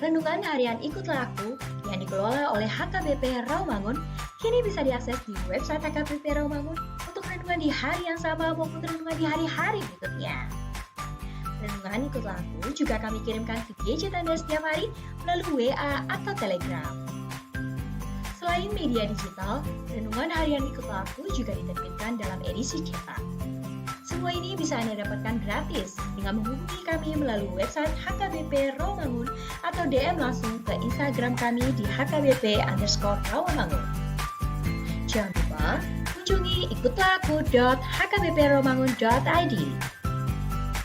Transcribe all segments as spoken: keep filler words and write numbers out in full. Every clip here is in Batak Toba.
Renungan harian Ikutlah Aku yang dikelola oleh H K B P Rawamangun kini bisa diakses di website H K B P Rawamangun untuk renungan di hari yang sama maupun renungan di hari-hari berikutnya. Renungan Ikutlah Aku juga kami kirimkan ke gadget Anda setiap hari melalui W A atau Telegram. Selain media digital, renungan harian Ikutlah Aku juga diterbitkan dalam edisi cetak. Semua ini bisa Anda dapatkan gratis dengan menghubungi kami melalui website H K B P Rawamangun atau D M langsung ke Instagram kami di H K B P underscore Rawamangun. Jangan lupa kunjungi ikutlah aku dot H K B P rawamangun dot I D.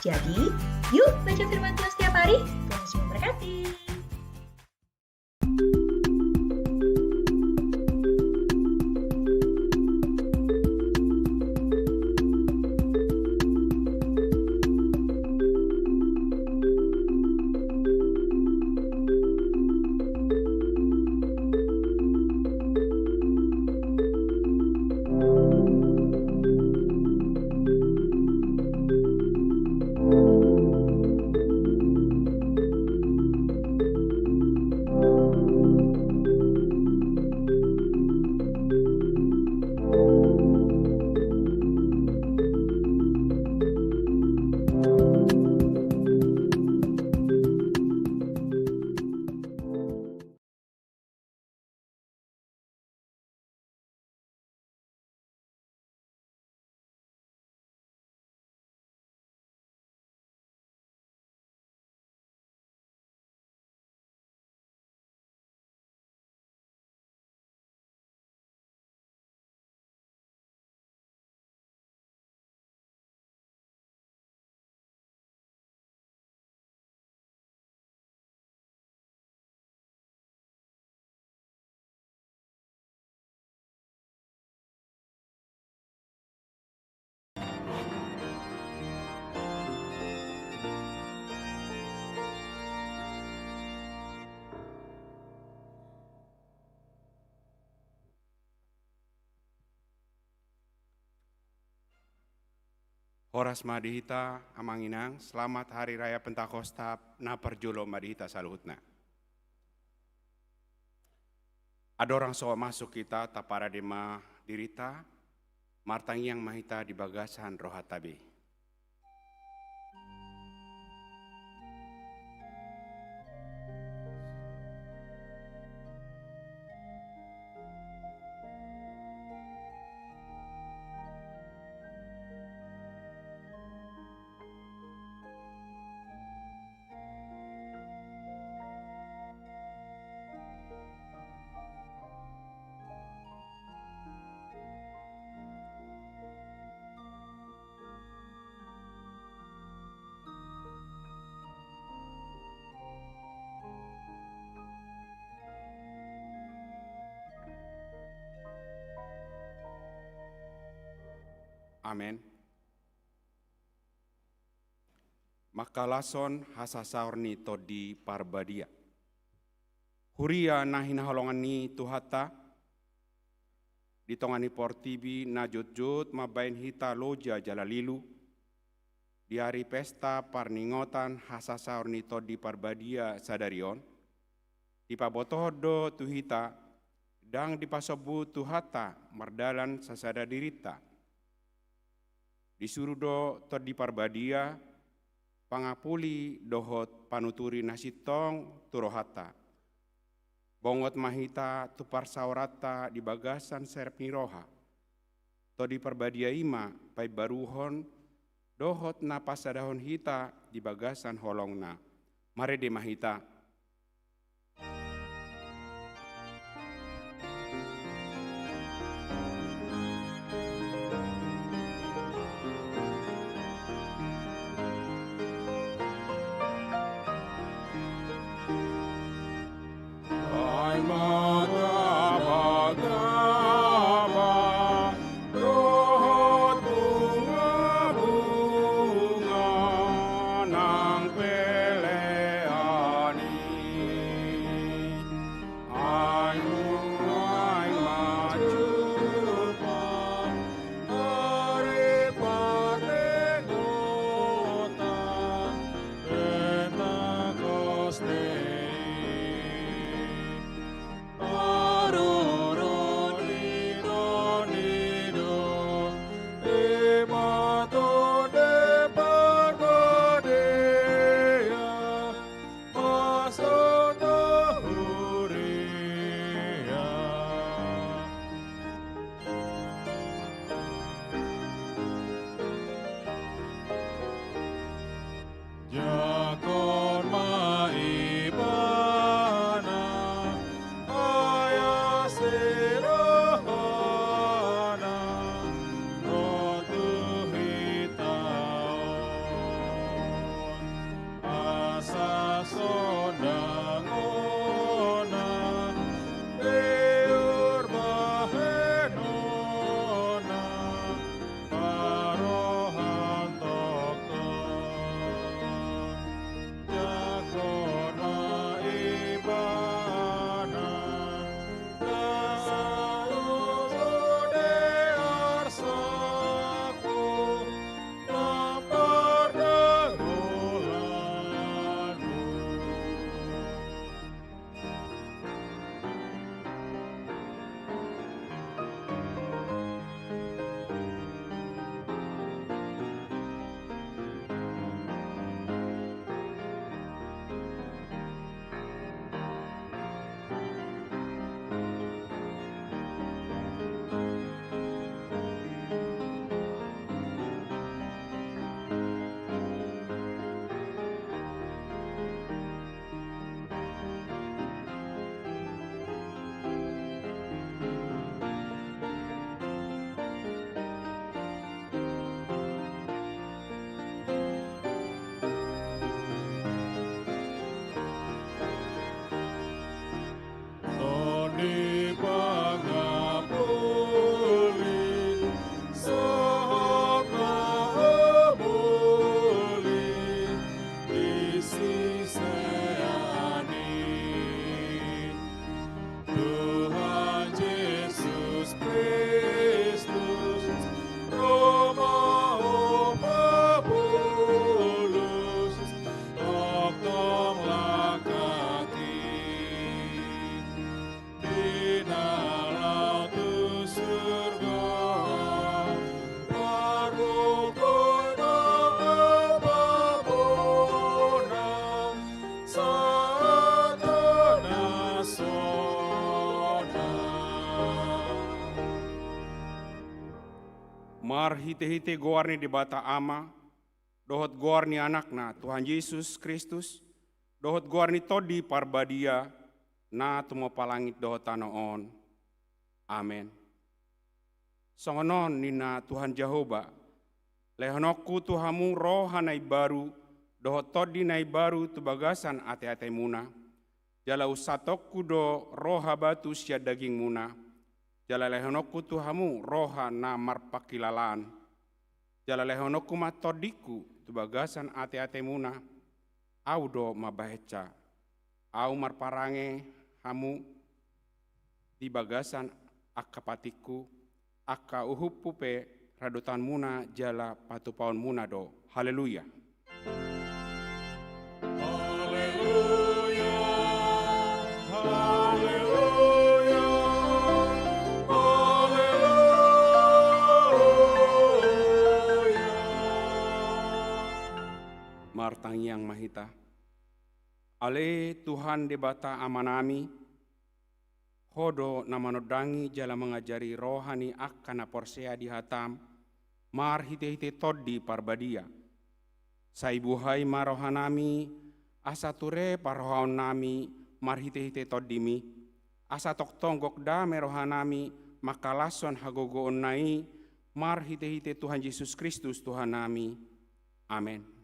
Jadi, yuk baca firman Tuhan setiap hari. Tuhan Yesus memberkati. Horas ma di hita, Amang Inang, selamat Hari Raya Pentakosta na parjolo ma di hita saluhutna. Andorang so masuk hita, taparade ma dirita, martangiang ma hita di bagasan rohanta be. Amen. Mangkalashon hasasaor ni Tondi Parbadia. Huria na hinaholongan ni Tuhanta, di tonga ni portibi na jotjot mambahen hita loja jala lilu, di ari pesta parningotan hasasaor ni Tondi Parbadia sadari on, dipabotohon do tu hita, ndang dipasombu Tuhanta mardalan sasada dirinta. Disuru do Tondi Parbadia, pangapuli dohot panuturi na sintong tu rohanta. Bongot ma hita tu parsaoranta di bagasan serep ni roha. Tondi Parbadia i ma paimbaruhon dohot na pasadahon hita di bagasan holongna. Marende ma hita. Ai ma gabagaba dohot bungabunga nang pelean i. Marhite-hite goar ni Debata Ama, dohot goar ni Anakna Tuhan Jesus Kristus, dohot goar ni Tondi Parbadia, na tumompa langit dohot tano on. Amen. Songon on ninna Tuhan Jahowa: Lehononku tu hamu roha na imbaru, dohot tondi na imbaru tu bagasan ate-atemuna. Jala unsatongku do roha batu sian dagingmuna, jala lehononku tu hamu roha na marpangkilalaan. Jala lehononku ma tondingku tu bagasan ate-atemuna. Ahu do mambahensa. Ahu marparange hamu di bagasan angka patikku, angka uhumhu pe radotanmuna jala patupaonmuna do. Haleluya. Haleluya, haleluya, haleluya. Martangiang ma hita. Ale Tuhan Debata Amanami, Ho do na manondangi jala mangajari roha ni angka na porsea di hataM marhite-hite Tondi Parbadia. Sai buhai ma rohanami, asa ture parrohaonnami marhite-hite TondiMi, asa tongtong gok dame rohanami mangkalashon hagogoonna i marhite-hite Tuhan Jesus Kristus Tuhannami. Amen.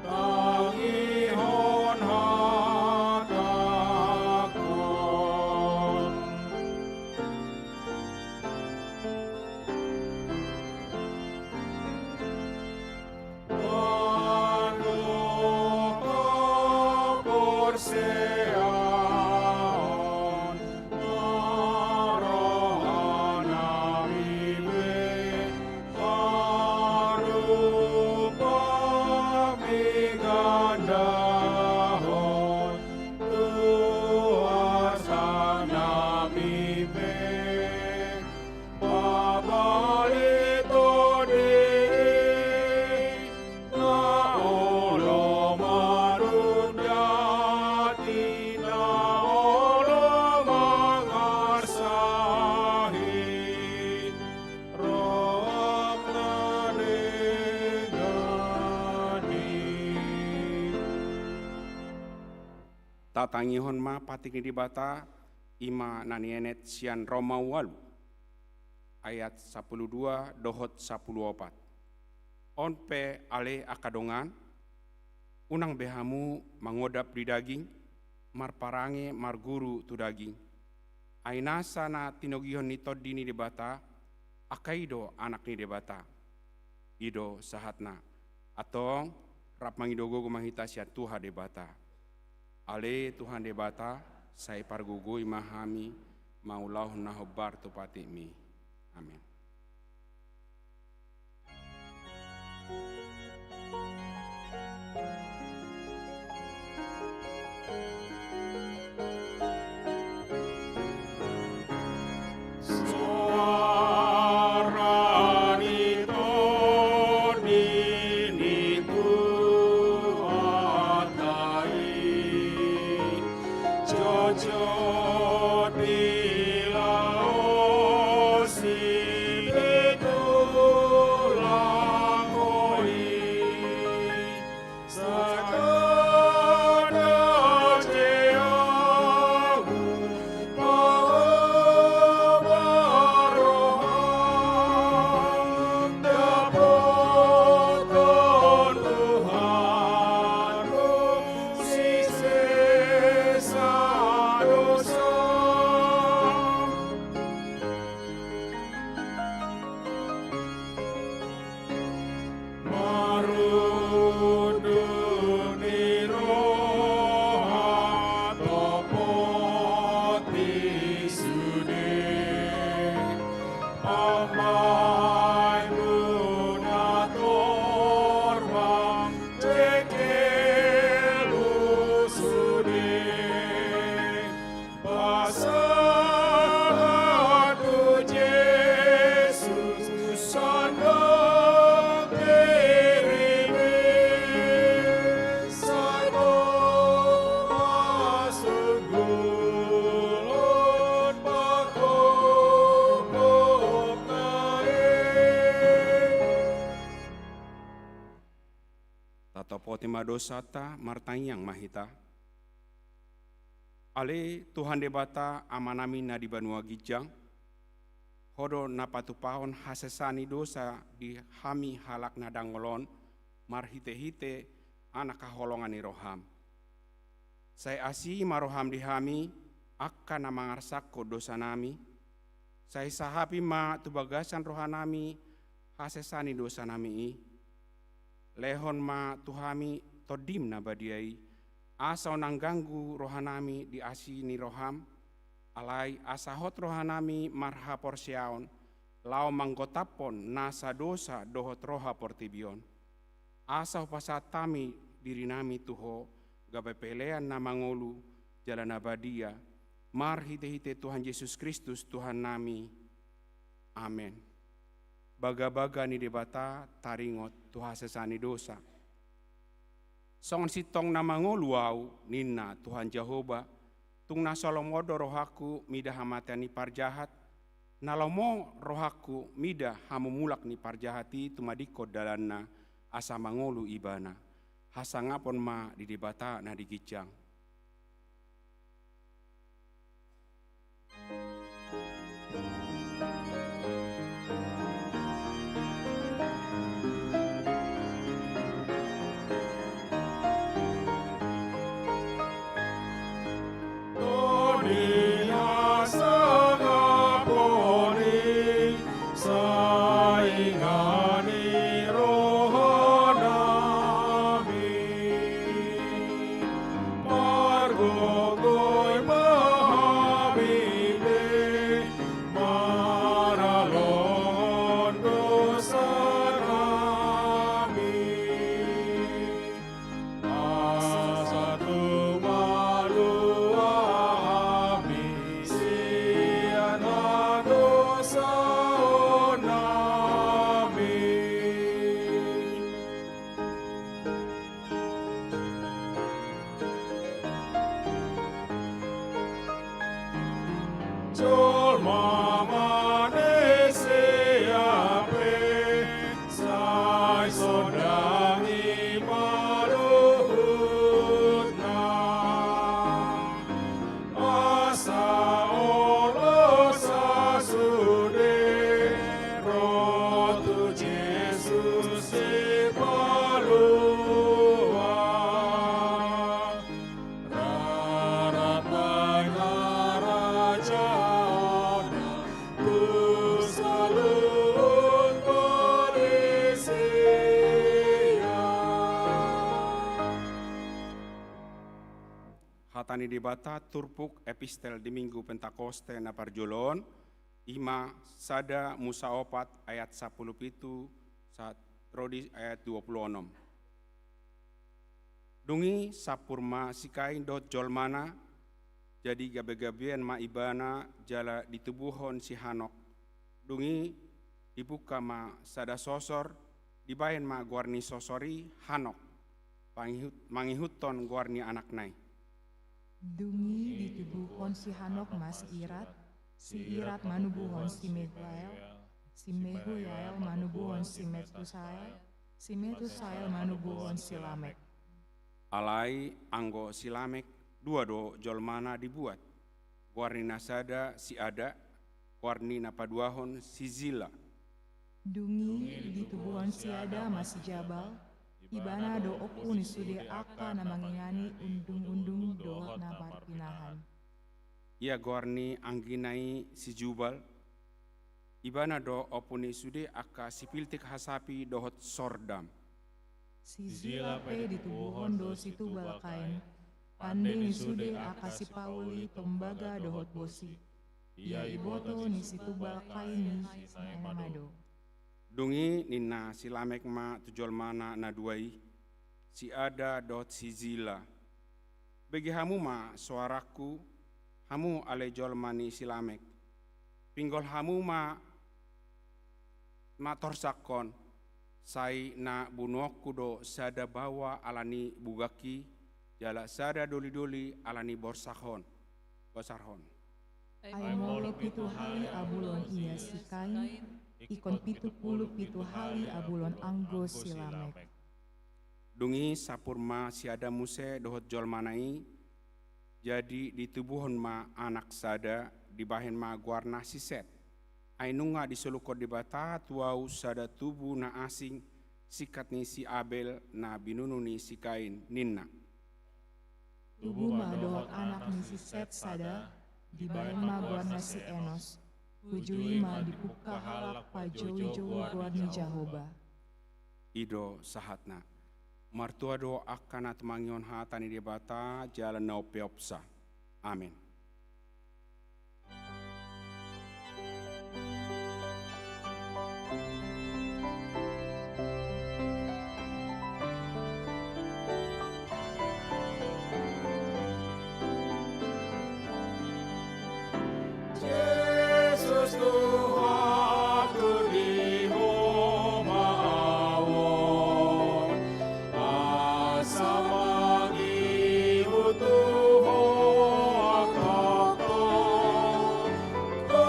Tangihon hatangkon. Mandohot haporseaon ma rohanami be, manumpak migandahon tu hasannami be. Mabali Tondi na olo marundati, na olo mangarsahi roham na denggan i. Tatangihon ma patik ni Debata, i ma na nienet sian Roma ualu, ayat sampulu dua dohot sampulu opat. On pe ale angka dongan, unang be hamu mangodap di daging, marparange marguru tu daging. Ai nasa na tinogihon ni Tondi ni Debata, angka i do anak ni Debata. I do sahatna. Antong, rap mangido gogo ma hita sian Tuhan Debata. Ale Tuhan Debata, sai pargogoi ma hami mangulahon na hombar tu patikMi. Amen. Soara ni Tondi ni Tuhanta i, jotjot dilaosi. Topoti ma dosanta, martangiang ma hita. Ale Tuhan Debata, Amanami na di banua ginjang, Ho do na patupahon hasesaan ni dosa di hami halak na dangol on, marhitehite Anak haholongan ni roham. Sai asi ma roham di hami, angka na mangarsakkon dosanami, sai sahapi ma tu bagasan rohanami hasesaan ni dosanami i. Lehon ma tu hami Tondim na badia i, asa unang ganggu rohanami di asi ni roham, alai asa hot rohanami marhaporseaon, laho manggotaphon nasa dosa dohot roha portibi on. Asa hupasahat hami dirinami tu Ho, gabe pelean na mangolu jala na badia, marhitehite Tuhan Jesus Kristus Tuhannami. Amen. Bagabaga ni Debata taringot tu hasesaan ni dosa. Songon sintong na mangolu ahu, ninna Tuhan Jahowa, tung na so lomo do rohangku mida hamatean ni parjahat, na lomo rohangku mida hamumulak ni parjahat i tumadingkon dalanna, asa mangolu ibana. Hasangapon ma di Debata na di ginjang. Hata ni Debata turpuk epistel di Minggu Pentakoste na parjolo on, i ma sada Musa opat ayat sampulu pitu sahat ro di ayat dua pulu onom. Dung i sampur ma si Kain dohot jolmana, jadi gabegabean ma ibana jala ditubuhon si Hanok. Dung i dibungka ma sada sosor, dibahen ma goar ni sosor i Hanok, pangihut-, mangihuthon goar ni anakna i. Dung i ditubuhon si Hanok ma si Irat, si Irat manubuhon si Mehuyael, si Mehuyael manubuhon si Metusael, si Metusael manubuhon si Lamek. Alai anggo si Lamek, dua do jolmana dibuat. Goar ni na sada si Ada, goar ni na paduahon si Zila. Dung i ditubuhon si Ada ma si Jabal, ibana do ompu ni sude angka na mangingani undungundung dohot na marpinahan. Ia goar ni anggina i si Jubal, ibana do ompu ni sude angka sipiltik hasapi dohot sordam. Si Zila pe ditubuhon do si Tubal Kain, pande ni sude angka sipauli tombaga dohot bosi. Ia iboto ni si Tubal Kain i si Naema do. Dung i ninna si Lamek ma tu jolmana na dua i, si Ada dohot si Zila. Bege hamu ma soarangku, hamu ale jolma ni si Lamek. Pinggol hamu ma matorsakhon, sai na bunuonku do sada baoa ala ni bugak i, jala sada dolidoli ala ni borsakhon, bosarhon. Ai molo pitu hali abulon ia si Kain, ingkon pitu pulu pitu hali abulon anggo si Lamek. Dung i sapur ma si Adam muse dohot jolmana i, jadi ditubuhon ma anak sada, dibahen ma goarna si Set. Ai nunga disolukhon Debata tu ahu sada tubu na asing, singkat ni si Abel na binunu ni si Kain, ninna. Tubu ma dohot anak ni si Set sada, dibahen ma goarna si Enos. Hujui ma dipungka halak pajoujou goar ni Jahowa. I do sahatna. Martua do angka na tumangihon hata ni Debata jala na umpeopsa. Amen. Jesus Tuhanku, di Ho ma ahu on, asa mangihut tu Ho antoktok. Go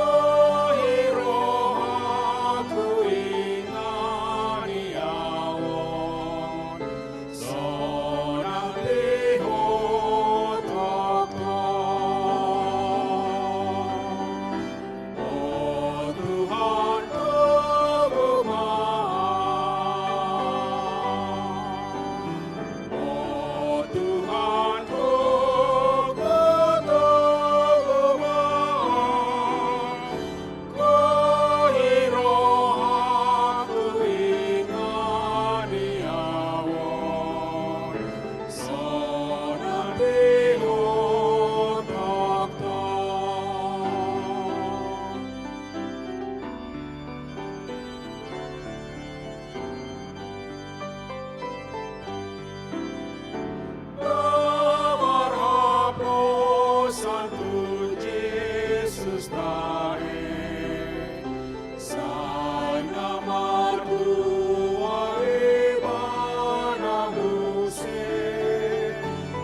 i rohangku, ingani ahu on, sonang di Ho toktok. O Tuhan, togu ma. O Tuhan, togu, togu ma. Go i rohangku, ingani ahu on, sonang di Ho toktok. Marhaposan tu Jesus tahe, sai na martua ibana muse,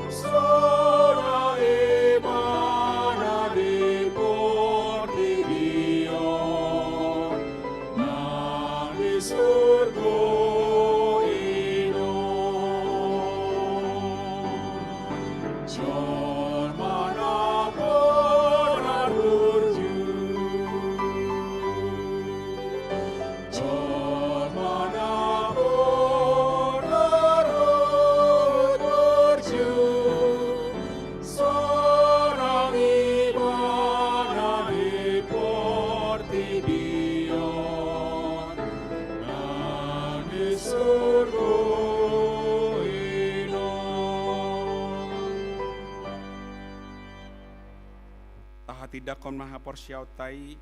sonang ibana di portibi on. Nang di surgo i do. Jolma na pola burju, jolma na pola burju, sonang ibana di portibi on, nang di surgo i do. Tahatindangkon ma haporseaonta i,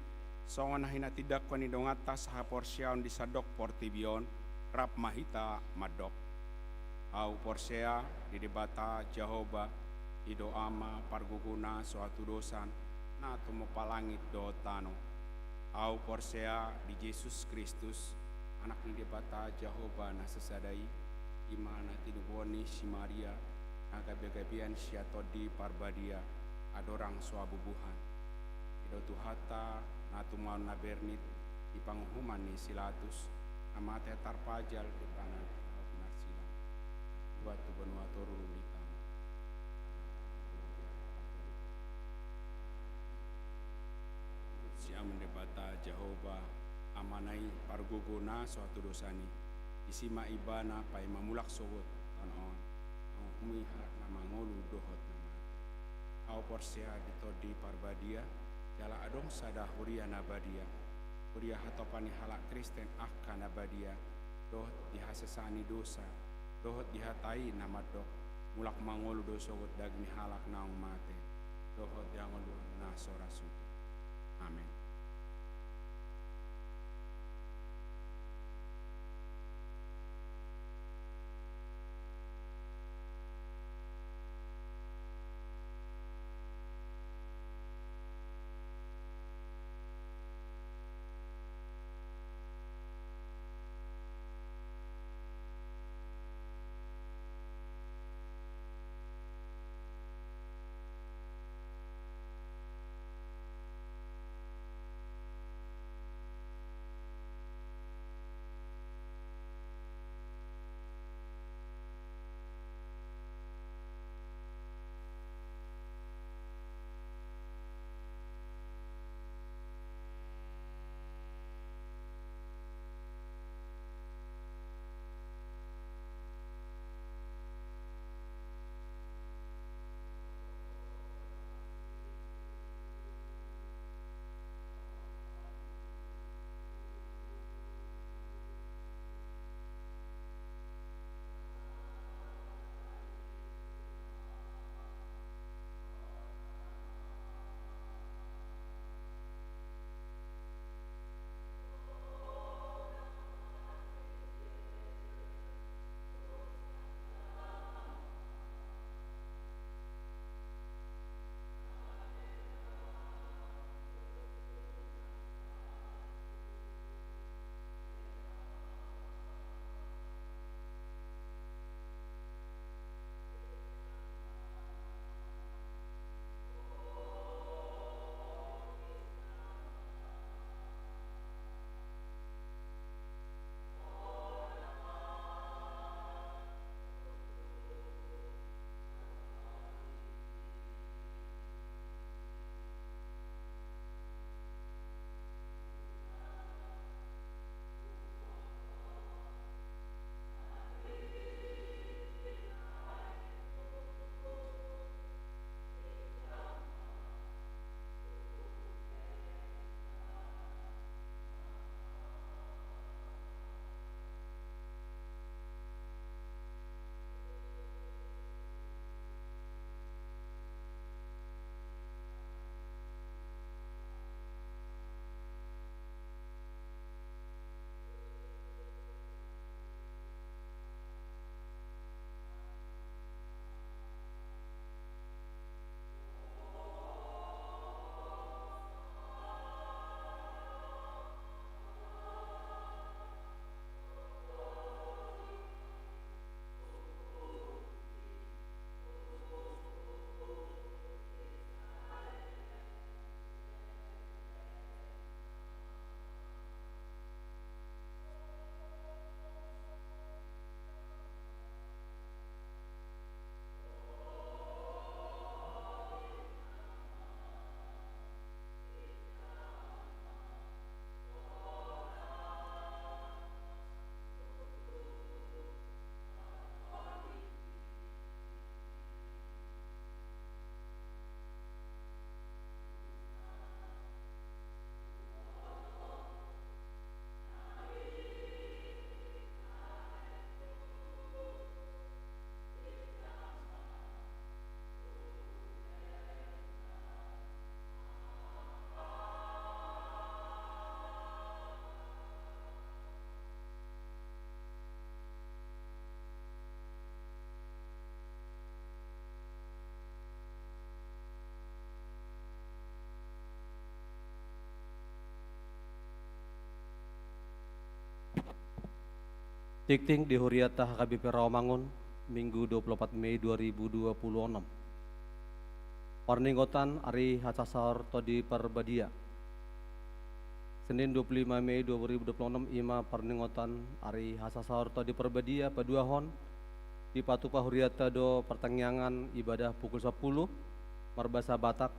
songon na hinatindangkon ni donganta sahaporseaon di sandok portibi on, rap ma hita mandok. Ahu porsea di Debata Jahowa, i do Ama pargogona so hatudosan, na tumompa langit dohot tano. Ahu porsea di Jesus Kristus, Anak ni Debata Jahowa na sasada i, i ma na tinubuhon ni si Maria, na gabegabean sian Tondi Parbadia, andorang so habubuhan. I do Tuhanta na tumaon na bernit di panguhuman ni si Latus, na mate tarpajal di pangago pinarsilang. Buat tu banua toru di tano. Sian Debata Jahowa, Amana i pargogona so hatudosan i, disi ma Ibana paima mulak sogot tano on, manguhumi halak na mangolu dohot na mate. Ahu porsea di Tondi Parbadia, jala adong sada huria na badia, huria hatopan ni halak Kristen angka na badia, dohot di hasesaan ni dosa, dohot di hata i na mandok, mulak mangolu do sogot daging ni halak naung mate, dohot di hangoluan na so ra sude. Amen. Tingting di hurianta H K B P Rawamangun, Minggu dua puluh opat Mei dua ribu dua puluh enam. Parningotan Ari Hasasaor Tondi Parbadia. Senin dua puluh lima Mei dua ribu dua puluh enam, ima parningotan Ari Hasasaor Tondi Parbadia paduahon, dipatupa hurianta do partangiangan ibadah pukul sampulu, marbahasa Batak,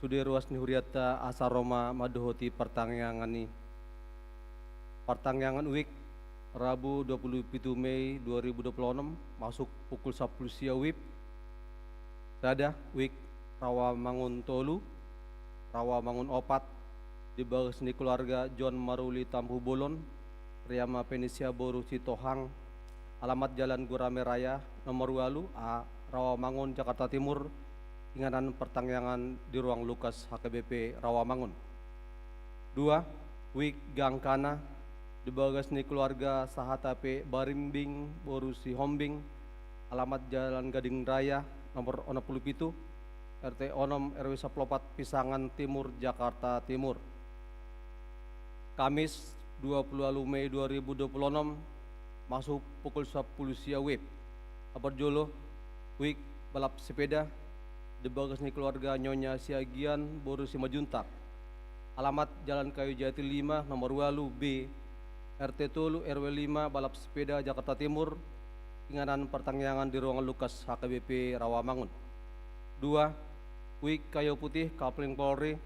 sude ruas ni hurianta asa ro ma mandohoti partangiangan i. Partangiangan wijk, Rabu dua puluh pitu Mei dua ribu dua puluh enam, masuk pukul sampulu sia wijk. Sada, wijk Rawamangun tolu, Rawamangun opat, di bagas ni keluarga John Maruli Tampubolon, Riama Fenisia boru Sitohang, alamat Jalan Gurame Raya, nomor ualu A, Rawamangun, Jakarta Timur, inganan partangiangan di ruang Lukas H K B P Rawamangun. Dua, wijk Gangkana, di bagas ni keluarga Sahatape Barimbing boru Sihombing, alamat Jalan Gading Raya, nomor onom puluh pitu, R T onom, R W sampulu opat, Pisangan Timur, Jakarta Timur. Kamis, dua puluh ualu Mei dua ribu dua puluh enam, masuk pukul sampulu sia wijk. Parjolo, wijk balap sepeda, di bagas ni keluarga Nyonya Siagian boru Simanjuntak. Alamat Jalan Kayu Jati lima, nomor ualu B, R T tolu, R W lima, balap sepeda, Jakarta Timur, inganan partangiangan di ruang Lukas H K B P Rawamangun. Dua, wijk Kayu Putih, Kapling Polri,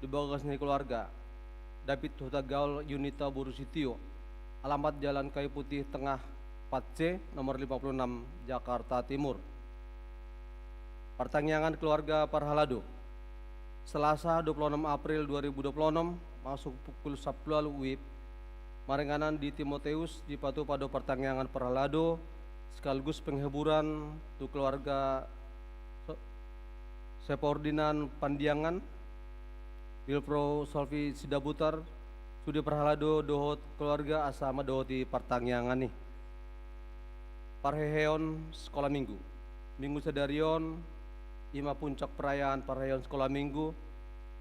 di bagas ni keluarga David Hutagaol Yunita boru Sitio, alamat Jalan Kayu Putih Tengah empat C, nomor lima puluh enam, Jakarta Timur. Partangiangan keluarga parhalado. Selasa dua puluh enam April dua ribu dua puluh enam, masuk pukul sampulu ualu wijk, maringanan di Timoteus, dipatupa do partangiangan parhalado sekaligus penghiburan tu keluarga Se-, Sepordinan Pandiangan, Wilpro Solfi Sidabutar, sude parhalado dohot keluarga asa mandohoti partangiangan i. Parheheon sekolah minggu. Minggu sadari on, ima puncak perayaan parheheon sekolah minggu,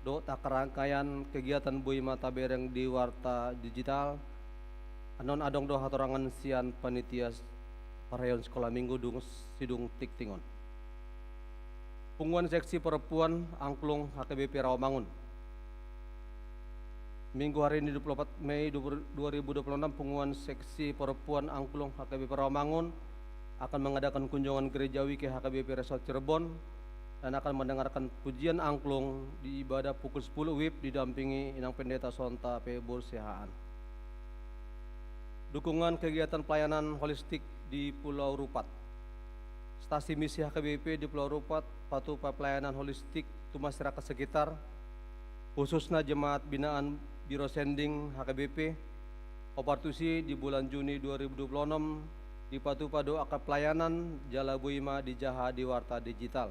dohot angka rangkaian kegiatan boi ma tabereng di warta digital, annon adong do hatorangan sian panitia parheheon sekolah minggu dung sidung tingting on. Punguan Seksi Perempuan Angklung H K B P Rawamangun. Minggu hari ini dua puluh empat Mei dua ribu dua puluh enam, Punguan Seksi Perempuan Angklung H K B P Rawamangun akan mengadakan kunjungan gereja wijk H K B P Resort Cirebon dan akan mendengarkan pujian angklung di ibadah pukul sepuluh wib didampingi Inang Pendeta Sonta P. Bursihaan. Dukungan kegiatan pelayanan holistik di Pulau Rupat. Stasi misi H K B P di Pulau Rupat patupa pelayanan holistik tu masyarakat sekitar, khususna jemaat binaan Biro Sending H K B P. Opat tusi di bulan Juni dua ribu dua puluh enam dipatupa do angka pelayanan jala boi ma dijaha di warta digital.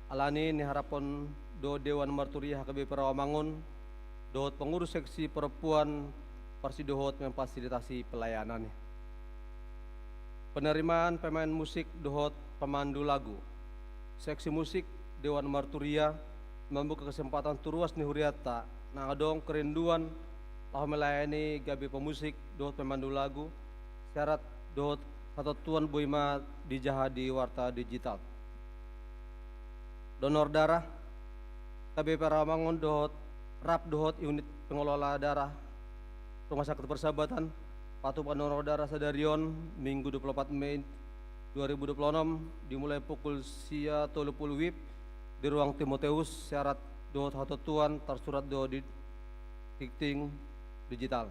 Alani i diharaphon do Dewan Marturia H K B P Rawamangun dohot pengurus seksi perempuan parsidohot memfasilitasi pelayanan i. Penerimaan pemain musik dohot pemandu lagu. Seksi musik Dewan Marturia membuka kesempatan tu ruas ni hurianta na adong kerinduan laho melayani gabe pemusik dohot pemandu lagu, syarat dohot hatontuan boi ma dijaha di warta digital. Donor darah, H K B P Rawamangun dohot rap dohot unit pengelola darah Rumah Sakit Persahabatan patupa donor darah sadari on, Minggu dua puluh empat Mei dua ribu dua puluh enam, dimulai pukul sia tolu puluh wib di ruang Timoteus, syarat dohot hatontuan tarsurat do di tingting digital.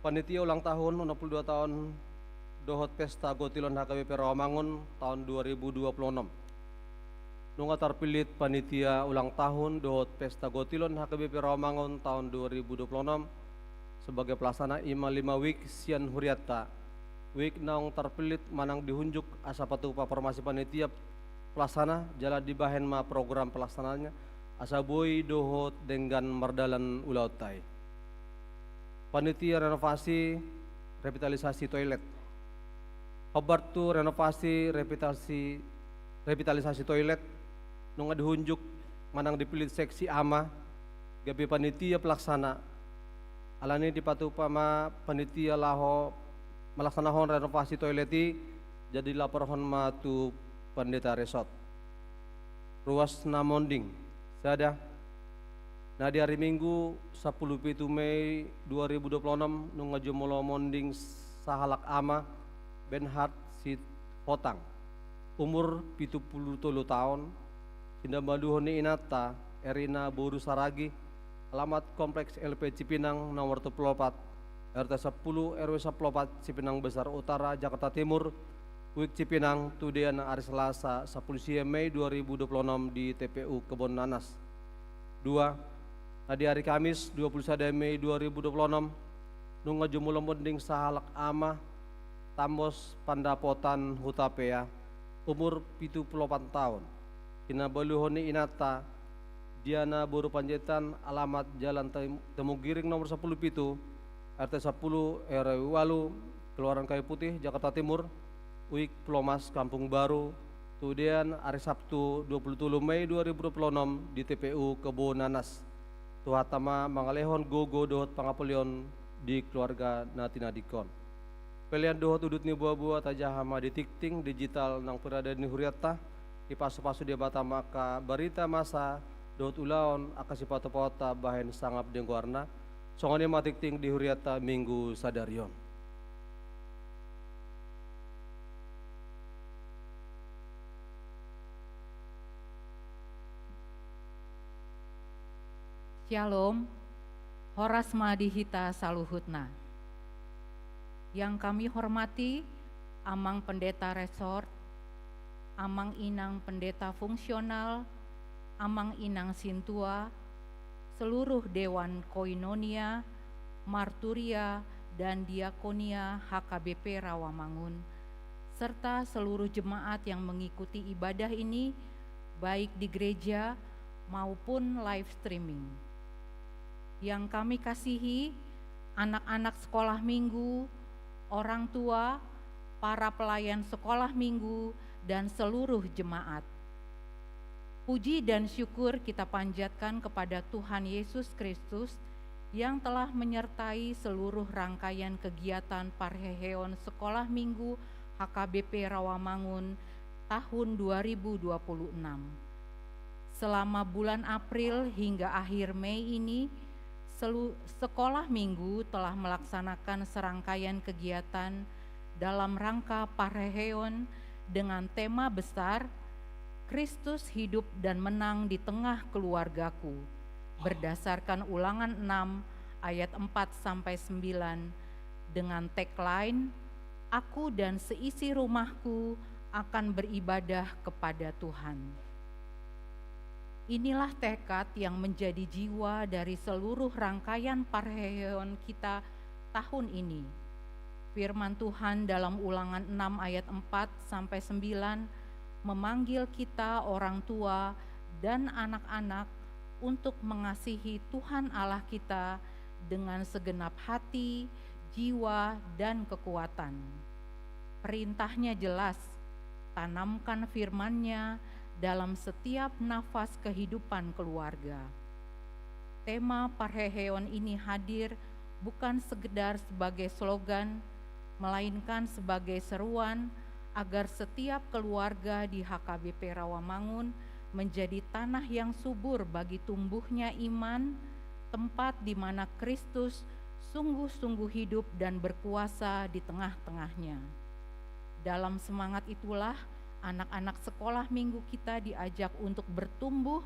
Panitia ulang tahun onom puluh dua taon dohot pesta gotilon H K B P Rawamangun taon dua ribu dua puluh enam. Nunga tarpillit panitia ulang tahun dohot pesta gotilon H K B P Rawamangun taon dua ribu dua puluh enam sebagai pelaksana ima lima wik sian hurianta. Wik naung tarpillit manang dihunjuk asa patupa formasi panitia pelaksana jala dibahen ma program pelaksananya asa boi dohot denggan mardalan ulaonta i. Panitia renovasi revitalisasi toilet. Hombar tu renovasi revitalisasi, revitalisasi toilet nunga dihunjuk manang dipillit seksi ama gabe panitia pelaksana. Alani i dipatupa ma panitia laho Malaksanahon renovasi toilet i, jadi laporhon ma tu Pandeta Resort. Ruas na monding. Sada, na di ari Minggu, sampulu pitu Mei dua ribu dua puluh enam, nunga jumolo monding sahalak ama, Benhard Sihotang, umur pitu pulu tolu taon, sinombaluhon ni inanta, Erina boru Saragi, alamat Kompleks L P Cipinang nomor tolu pulu opat, R T sampulu, R W sampulu opat, Cipinang Besar Utara, Jakarta Timur, Uik Cipinang, tudean ari Selasa, sampulu sia Mei dua ribu dua puluh enam di T P U Kebon Nanas. Dua, na di ari Kamis, dua pulu sada Mei dua ribu dua puluh enam, nunga jumolo monding sahalak ama, Tambos Pandapotan Hutapea, umur pitu pulu opat taon. Sinombaluhon ni inanta, Diana boru Panjaitan, alamat Jalan Tem-, Temugiring nomor sampulu pitu, R T sampulu, R W ualu, Keluaran Kayu Putih, Jakarta Timur, Uik Pulomas, Kampung Baru, tudean ari Sabtu, dua pulu tolu Mei dua ribu dua puluh enam, di T P U Kebon Nanas. Tuhanta ma mangalehon gogo dohot pangapolion di keluarga na tinadingkon. Pelean dohot udut ni boaboa tajaha ma di tingting digital naung pinarade ni hurianta, dipasupasu Debata ma angka barita masa dohot ulaon angka sipatupaonta bahen sangap di goarna. Songon i ma tingting di hurianta Minggu sadari on. Syalom, horas ma di hita saluhutna. Yang kami hormati Amang Pendeta Resort, Amang Inang Pendeta Fungsional, Amang Inang Sintua, seluruh Dewan Koinonia, Marturia, dan Diakonia H K B P Rawamangun, serta seluruh jemaat yang mengikuti ibadah ini, baik di gereja maupun live streaming. Yang kami kasihi, anak-anak sekolah minggu, orang tua, para pelayan sekolah minggu, dan seluruh jemaat. Puji dan syukur kita panjatkan kepada Tuhan Yesus Kristus yang telah menyertai seluruh rangkaian kegiatan parheheon Sekolah Minggu H K B P Rawamangun tahun dua ribu dua puluh enam. Selama bulan April hingga akhir Mei ini, selu-, Sekolah Minggu telah melaksanakan serangkaian kegiatan dalam rangka parheheon dengan tema besar, "Kristus hidup dan menang di tengah keluargaku", berdasarkan Ulangan enam ayat empat sampai sembilan, dengan tagline, "Aku dan seisi rumahku akan beribadah kepada Tuhan." Inilah tekad yang menjadi jiwa dari seluruh rangkaian parheheon kita tahun ini. Firman Tuhan dalam Ulangan enam ayat empat sampai sembilan memanggil kita orang tua dan anak-anak untuk mengasihi Tuhan Allah kita dengan segenap hati, jiwa, dan kekuatan. Perintahnya jelas, tanamkan firman-Nya dalam setiap nafas kehidupan keluarga. Tema parheheon ini hadir bukan sekedar sebagai slogan, melainkan sebagai seruan agar setiap keluarga di H K B P Rawamangun menjadi tanah yang subur bagi tumbuhnya iman, tempat di mana Kristus sungguh-sungguh hidup dan berkuasa di tengah-tengahnya. Dalam semangat itulah, anak-anak Sekolah Minggu kita diajak untuk bertumbuh,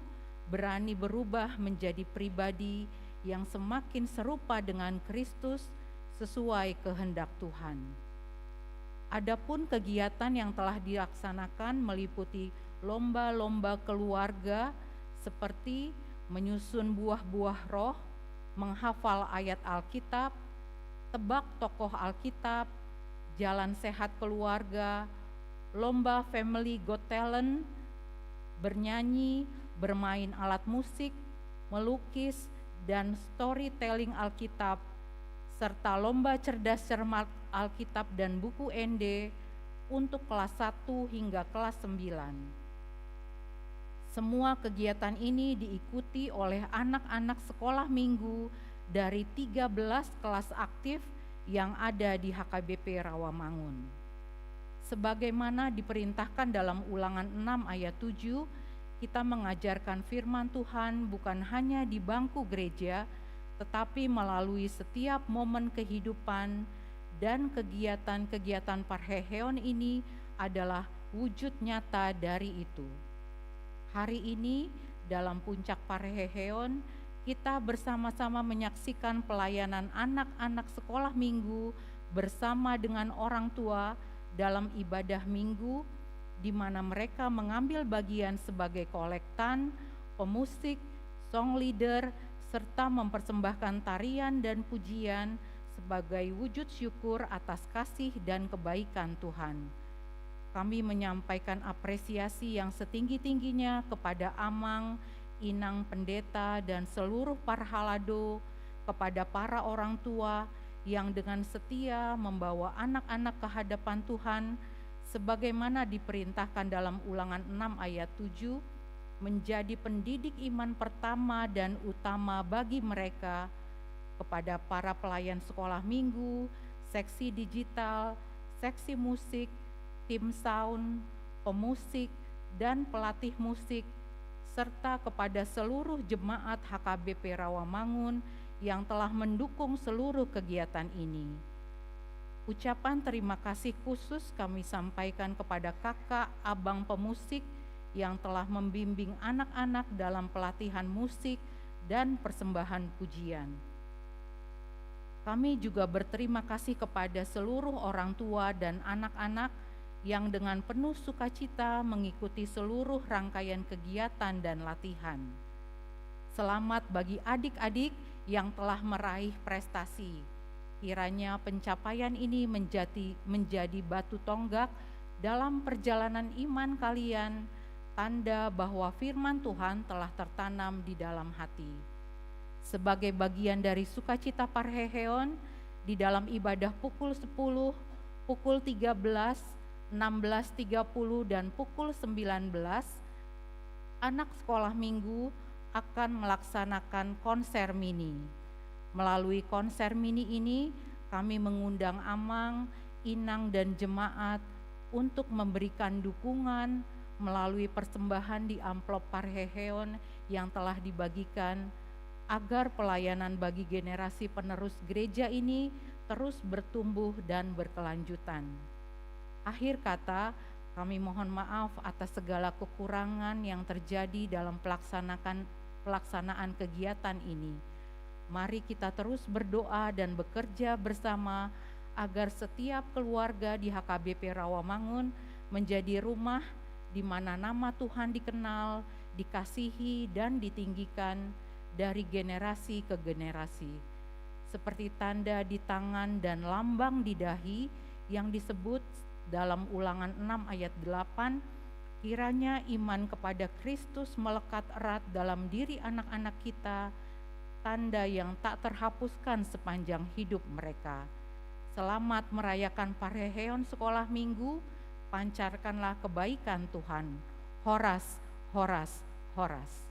berani berubah menjadi pribadi yang semakin serupa dengan Kristus sesuai kehendak Tuhan. Adapun kegiatan yang telah dilaksanakan meliputi lomba-lomba keluarga seperti menyusun buah-buah roh, menghafal ayat Alkitab, tebak tokoh Alkitab, jalan sehat keluarga, lomba Family Got Talent, bernyanyi, bermain alat musik, melukis, dan storytelling Alkitab, serta lomba cerdas cermat Alkitab dan buku ende untuk kelas satu hingga kelas sembilan. Semua kegiatan ini diikuti oleh anak-anak sekolah minggu dari tiga belas kelas aktif yang ada di H K B P Rawamangun. Sebagaimana diperintahkan dalam Ulangan enam ayat tujuh, kita mengajarkan firman Tuhan bukan hanya di bangku gereja, tetapi melalui setiap momen kehidupan, dan kegiatan-kegiatan parheheon ini adalah wujud nyata dari itu. Hari ini, dalam puncak parheheon, kita bersama-sama menyaksikan pelayanan anak-anak sekolah minggu bersama dengan orang tua dalam ibadah minggu, di mana mereka mengambil bagian sebagai kolektan, pemusik, song leader, serta mempersembahkan tarian dan pujian sebagai wujud syukur atas kasih dan kebaikan Tuhan. Kami menyampaikan apresiasi yang setinggi-tingginya kepada Amang, Inang Pendeta, dan seluruh parhalado, kepada para orang tua yang dengan setia membawa anak-anak ke hadapan Tuhan, sebagaimana diperintahkan dalam Ulangan enam ayat tujuh, menjadi pendidik iman pertama dan utama bagi mereka, kepada para pelayan sekolah minggu, seksi digital, seksi musik, tim sound, pemusik, dan pelatih musik, serta kepada seluruh jemaat H K B P Rawamangun yang telah mendukung seluruh kegiatan ini. Ucapan terima kasih khusus kami sampaikan kepada kakak, abang pemusik yang telah membimbing anak-anak dalam pelatihan musik dan persembahan pujian. Kami juga berterima kasih kepada seluruh orang tua dan anak-anak yang dengan penuh sukacita mengikuti seluruh rangkaian kegiatan dan latihan. Selamat bagi adik-adik yang telah meraih prestasi. Kiranya pencapaian ini menjadi, menjadi batu tonggak dalam perjalanan iman kalian, tanda bahwa firman Tuhan telah tertanam di dalam hati. Sebagai bagian dari sukacita parheheon, di dalam ibadah pukul sepuluh, pukul tiga belas, enam belas tiga puluh, dan pukul sembilan belas, anak sekolah minggu akan melaksanakan konser mini. Melalui konser mini ini, kami mengundang amang, inang, dan jemaat untuk memberikan dukungan melalui persembahan di amplop parheheon yang telah dibagikan, agar pelayanan bagi generasi penerus gereja ini terus bertumbuh dan berkelanjutan. Akhir kata, kami mohon maaf atas segala kekurangan yang terjadi dalam pelaksanakan, pelaksanaan kegiatan ini. Mari kita terus berdoa dan bekerja bersama agar setiap keluarga di H K B P Rawamangun menjadi rumah di mana nama Tuhan dikenal, dikasihi, dan ditinggikan dari generasi ke generasi. Seperti tanda di tangan dan lambang di dahi yang disebut dalam Ulangan enam ayat delapan, kiranya iman kepada Kristus melekat erat dalam diri anak-anak kita, tanda yang tak terhapuskan sepanjang hidup mereka. Selamat merayakan parheheon sekolah minggu, pancarkanlah kebaikan Tuhan. Horas, horas, horas.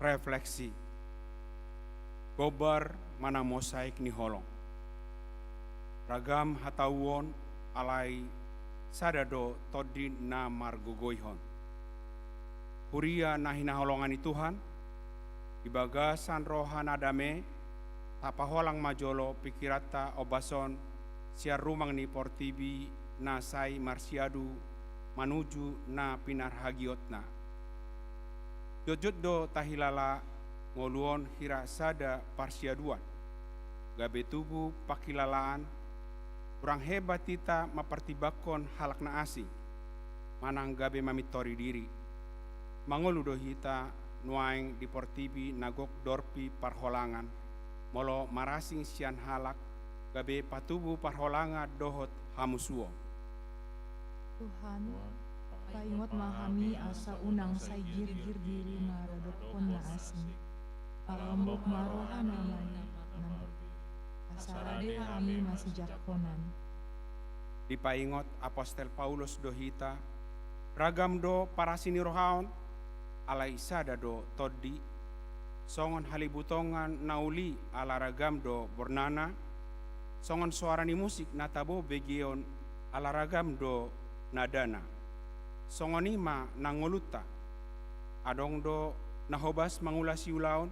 Refleksi. Gombar manang mosaik ni holong. Ragam hatauon, alai sada do tondi na margogoihon. Huria na hinaholongan ni Tuhan, di bagasan roha na dame, tapaholang ma jolo pingkiranta ombas on sian rumang ni portibi na sai marsiadu manuju na pinarhagiotna. Jotjot do tahilala ngolu on hira sada parsiaduan. Gabe tubu pangkilalaan, hurang hebat hita mampartimbangkon halak na asing, manang gabe mamintori diri. Mangolu do hita nuaeng di portibi na gok dorpi parholangan, molo marasing sian halak, gabe patubu parholangan dohot hamusuon. Tuhan, paingot ma hami asa unang sai girgir diri maradophon na asing. Palombok ma roha na maringanan, asa rade hami masijangkonan. Dipaingot apostel Paulus do hita, ragam do parasinirohaon, alai sada do tondi. Songon halibutongan na uli ala ragam do bornana, songon soara ni musik na tabo begeon ala ragam do nadana. Songon i ma nang ngolunta. Adong do na hobas mangula siulaon,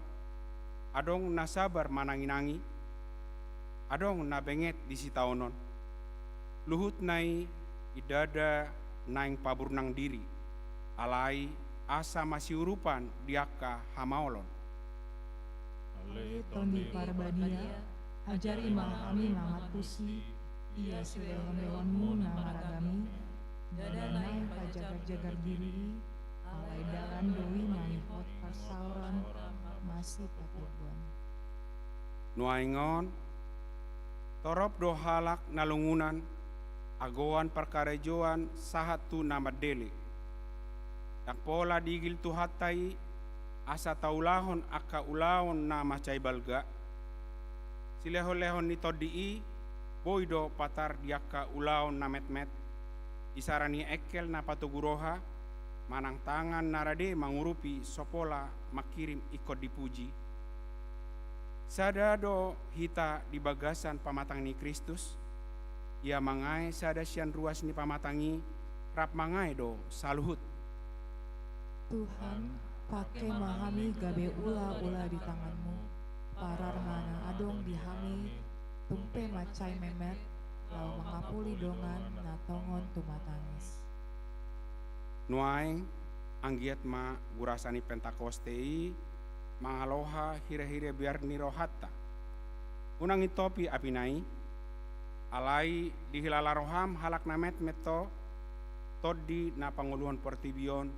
adong na sabar mananginangi, adong na benget di sitaonon. Luhutna i ndada naeng paburnang diri, alai asa masiurupan di angka hamaolon. Ale Tondi Parbadia, ajari ma hami mangantusi ia silehonlehonmu na maragam i, ndada naeng pajagarjagar diri i, alai dalan do i mangihut parsaoran masipatimboan. Nuaeng on, torop do halak na lungunan, agoan parkarejoan sahat tu na mandele. Ndang pola digil Tuhanta i, asa taulahon angka ulaon na mansai balga. Silehonlehon ni tondi i, boi do patar di angka ulaon na metmet, isara ni engkel na patogu roha, manang tangan na rade mangurupi so pola mangkirim ingkon dipuji. Sada do hita di bagasan pamatang ni Kristus, ia mangae sada sian ruas ni pamatang i, rap mangae do saluhut. Tuhan, pangke ma hami gabe ulaula di tanganmu, parar ma na adong di hami, tung pe mansai metmet, laho mangapuli dongan na tongon tumatangis. Nuaeng, anggiat ma gurasa ni Pentakoste i mangaloha hirehire biar ni rohanta. Unang intopi apina i, alai dihilala roham halak na metmet ho, tondi na pangoluhon portibi on,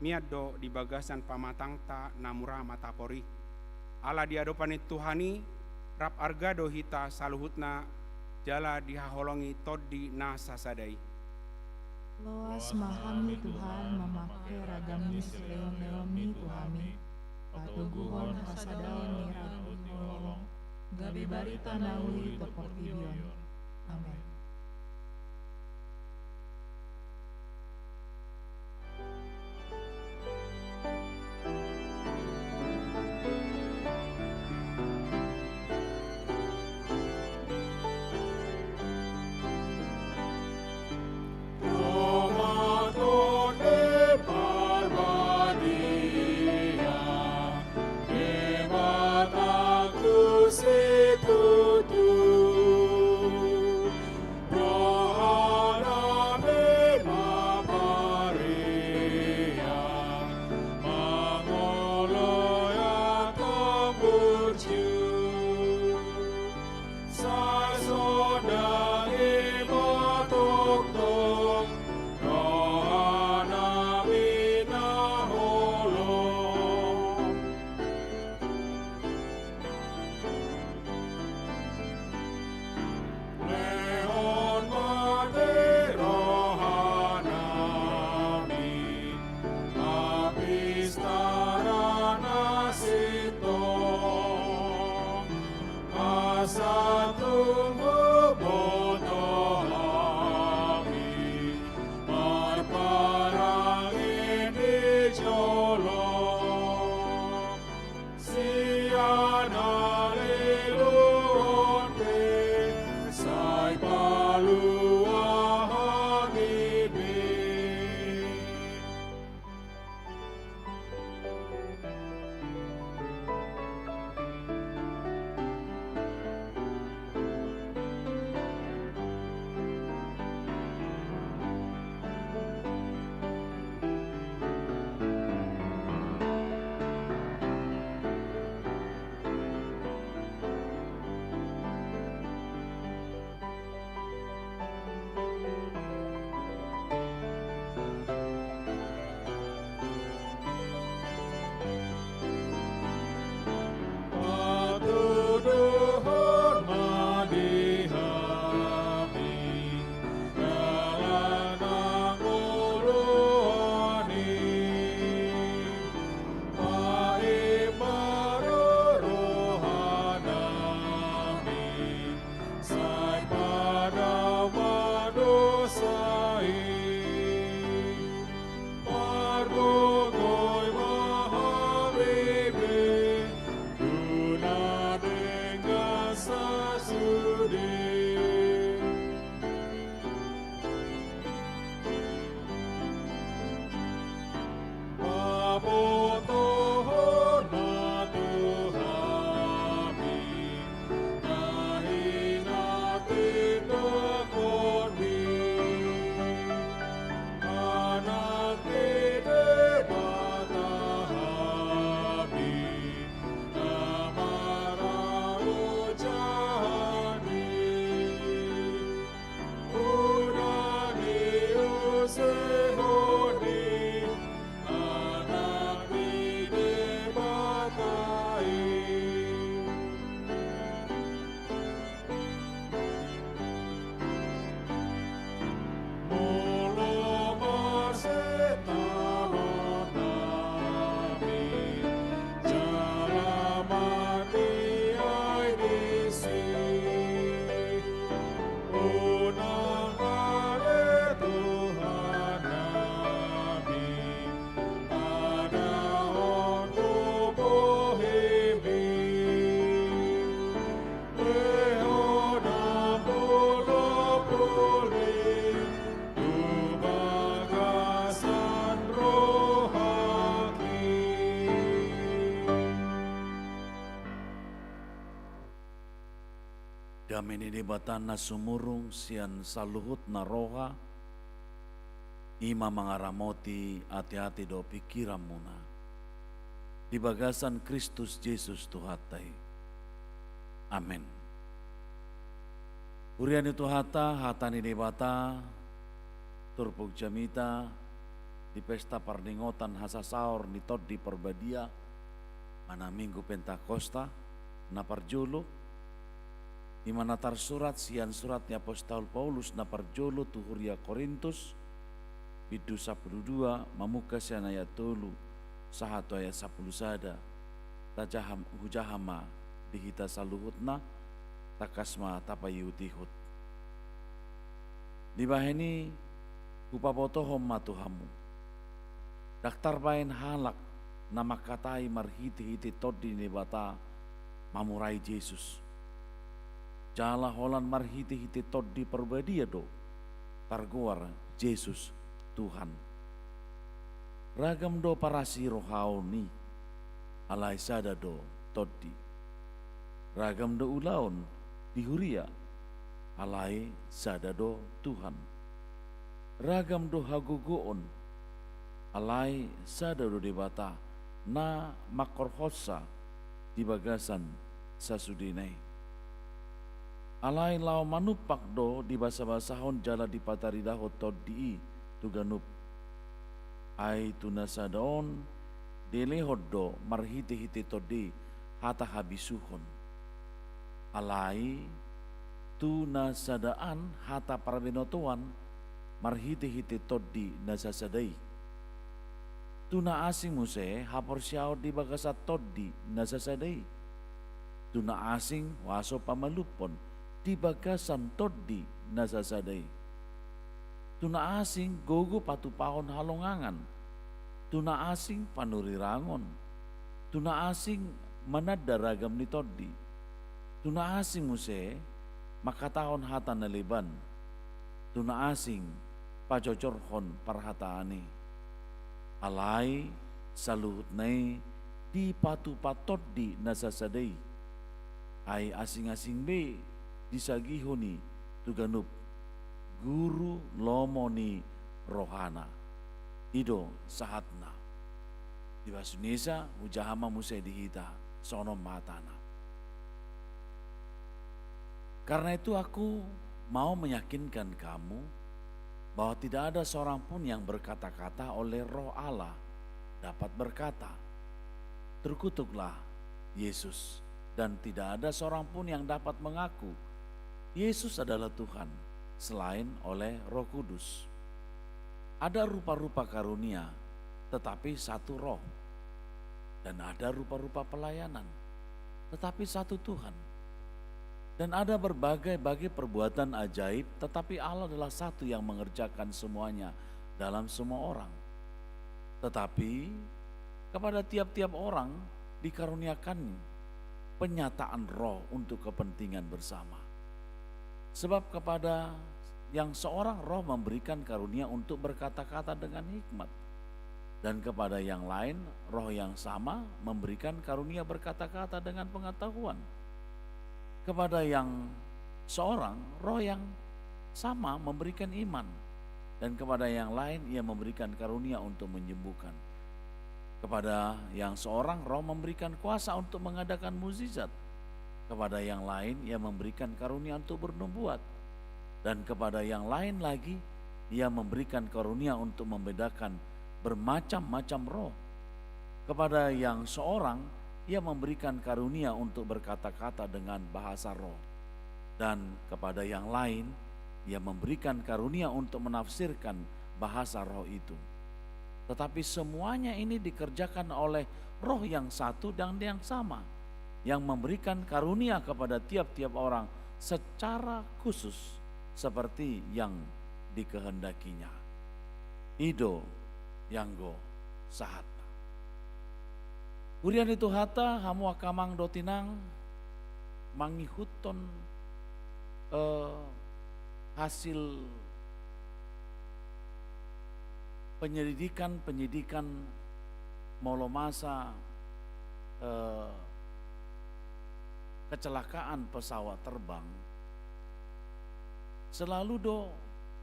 mian do di bagasan pamatangta na mura matapor i. Ala di adopan ni Tuhan i, rap arga do hita saluhutna, jala dihaholongi tondi na sasada i. Loas ma hami Tuhan mamangke ragam ni silehonlehonmi tu hami, patoguhon hasadaon ni ragam ni holong, gabe barita na uli tu portibi on. Amen. Sehoni anak ni Debata i. Molo marsitaon nami jala mate ai disi. Unang ale Tuhan nami, adahon tu bohimi. Lehon hamu molo puli tu bagasan rohaki. Dame ni Debata na sumurung sian saluhutna roha, i ma mangaramoti ateate dohot pingkiranmuna di bagasan Kristus Jesus Tuhanta i. Amen. Huria ni Tuhanta, hata ni Debata, turpuk jamita di pesta parningotan hasasaor ni Tondi Parbadia, manang Minggu Pentakosta na parjolo, i ma na tarsurat sian surat ni apostel Paulus na parjolo tu huria Korintus, bindu sampulu dua, mamungka sian ayat tolu sahat tu ayat sampulu sada. Tajaha, hujaha ma di hita saluhutna, tangkas ma tapaihutihut. Dibahen i hupabotohon ma tu hamu. Ndang tarbahen halak na mangkatai marhitehite Tondi ni Debata mamurai Jesus. Jala holan marhitehite Tondi Parbadia do targoar Jesus Tuhan. Ragam do parasirohaon i, alai sada do Tondi. Ragam do ulaon di huria, alai sada do Tuhan. Ragam do hagogoon, alai sada do Debata na mangkorhonsa di bagasan sasudena i. Alai laho manumpak do dibasabasahon jala dipataridahon Tondi i tu ganup. Ai tu na sada on dilehon do marhitehite Tondi hata habisuhon. Alai tu na sada an hata parbinotoan marhitehite Tondi na sasada i. Tu na asing muse haporseaon di bagasan Tondi na sasada i. Tu na asing huaso pamalumhon di bagasan Tondi na sasada i. Tu na asing gogo patupahon halongangan. Tu na asing panurirangon. Tu na asing mananda ragam ni tondi. Tu na asing muse mangkatahon hata na leban. Tu na asing pajojorhon parhataan i. Alai saluhutna i dipatupa Tondi na sasada i. Ai asing-asing be disagihon i tu ganup guru lomo ni rohana. I do sahatna. Di Bahasa Indonesia, hujaha ma muse di hita, songon on ma hatana. Karena itu aku mau meyakinkan kamu bahwa tidak ada seorang pun yang berkata-kata oleh Roh Allah dapat berkata, "Terkutuklah Yesus," dan tidak ada seorang pun yang dapat mengaku Yesus adalah Tuhan selain oleh Roh Kudus. Ada rupa-rupa karunia, tetapi satu Roh. Dan ada rupa-rupa pelayanan, tetapi satu Tuhan. Dan ada berbagai-bagai perbuatan ajaib, tetapi Allah adalah satu yang mengerjakan semuanya dalam semua orang. Tetapi kepada tiap-tiap orang dikaruniakan penyataan Roh untuk kepentingan bersama. Sebab kepada yang seorang Roh memberikan karunia untuk berkata-kata dengan hikmat, dan kepada yang lain Roh yang sama memberikan karunia berkata-kata dengan pengetahuan. Kepada yang seorang Roh yang sama memberikan iman, dan kepada yang lain Ia memberikan karunia untuk menyembuhkan. Kepada yang seorang Roh memberikan kuasa untuk mengadakan mukjizat, kepada yang lain Ia memberikan karunia untuk bernubuat, dan kepada yang lain lagi Ia memberikan karunia untuk membedakan bermacam-macam roh. Kepada yang seorang, Ia memberikan karunia untuk berkata-kata dengan bahasa roh. Dan kepada yang lain, Ia memberikan karunia untuk menafsirkan bahasa roh itu. Tetapi semuanya ini dikerjakan oleh Roh yang satu dan yang sama, yang memberikan karunia kepada tiap-tiap orang secara khusus seperti yang dikehendakinya. I do i anggo sahatna. Huria ni Tuhanta, hamu angka amang dohot inang, mangihuthon, eh, hasil penyelidikan-penyelidikan molo masa, eh, kecelakaan pesawat terbang, selalu do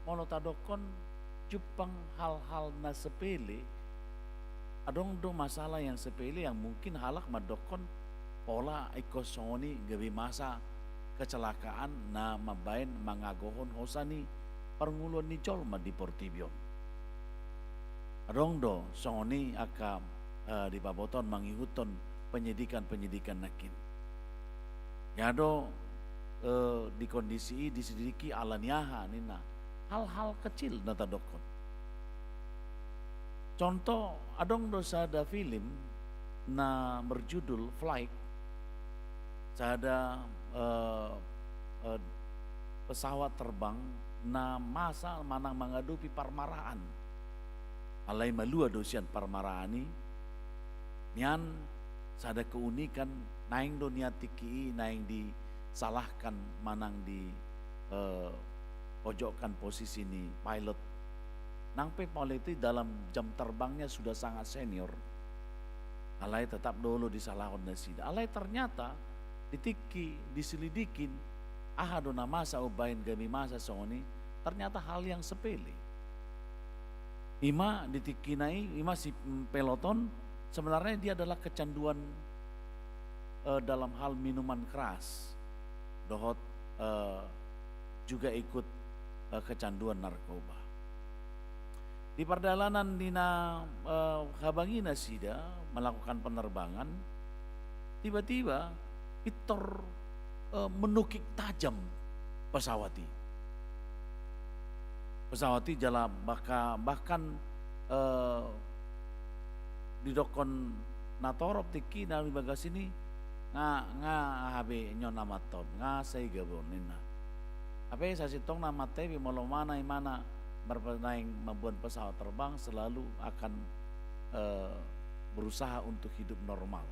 molo tadokkon jumpang hal-hal na sepele, adong do masalah yang sepele yang mungkin halak mandokkon pola ingkon songon i gabe masa kecelakaan na mambaen mangagohon hosa ni parngoluan ni jolma di portibi on. Adong do songon i angka, eh, dipabotohon mangihuthon penyidikan-penyidikan nangkin. Ia do, eh, di kondisi i diselidiki ala ni aha ninna. Hal-hal kecil na tadokkon. Contoh, adong do sada film na berjudul Flight, sada, eh, eh, pesawat terbang na masa manang mangadopi parmaraan. Alai malua do sian parmaraan i, nian sada keunikan, naeng do nian tingki i naeng disalahkan manang di, eh, pojokkan posisi ni pilot. Nang pe pilot i dalam jam terbangnya sudah sangat senior. Alai tetap do olo disalahon nasida. Alai ternyata di tingki diselidikin, aha do na masa umbaen gabe masa songon i, ternyata hal yang sepele. Ima di tingkina i, ima si, mm, pilot on, sebenarnya dia adalah kecanduan, eh, dalam hal minuman keras. Dohot, eh, juga ikut, eh, kecanduan narkoba. Di pardalanan di na, eh, habangi nasida melakukan penerbangan, tiba-tiba pintor, eh, menukik tajam pesawat i. Pesawat i jala bahka-, bahkan, eh, didokkon natorop tingkina di bagasan i, nga, nga aha be nion na mantau, nga sega be on ninna. Hape sasintongna mantau i be molo mana imana marpa-, naeng mamboan pesawat terbang selalu akan, eh, berusaha untuk hidup normal.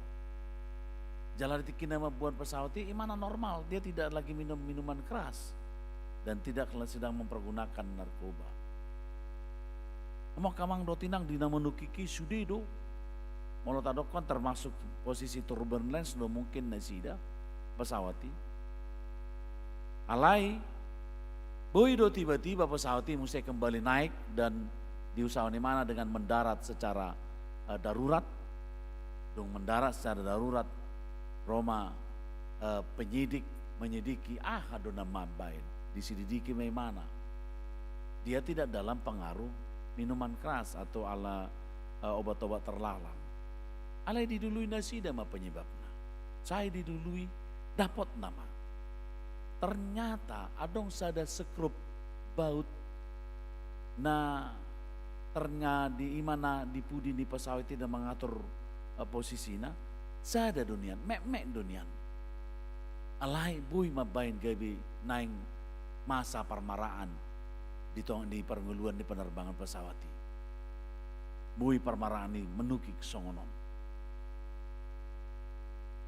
Jala di tingkina mamboan pesawat i, imana normal, dia tidak lagi minum minuman keras dan tidak sedang mempergunakan narkoba. Hamu angka amang dohot inang, di na menukik i sude do, molo tadokkon termasuk posisi turbulence do mungkin nasida pesawat i. Alai boi do tiba-tiba pesawat i muse kembali naik dan diusahaon imana dengan mendarat secara, eh, darurat. Dung mendarat secara darurat, ro ma, eh, penyidik menyelidiki aha do na mambaen, diselidiki ma imana. Dia tidak dalam pengaruh minuman keras atau ala, eh, obat-obat terlarang. Alai dilului nasida ma penyebabna. Sai dilului, dapotna ma. Ternyata adong sada sekrup baut na ternyata di imana di pudi ni pesawat i na mangatur, eh, posisina, sada do nian, metmet do nian. Alai boi mambaen gabe naeng masa parmaraan di tong-, di parngoluan ni penerbangan pesawat i. Boi parmaraan i menukik songon on.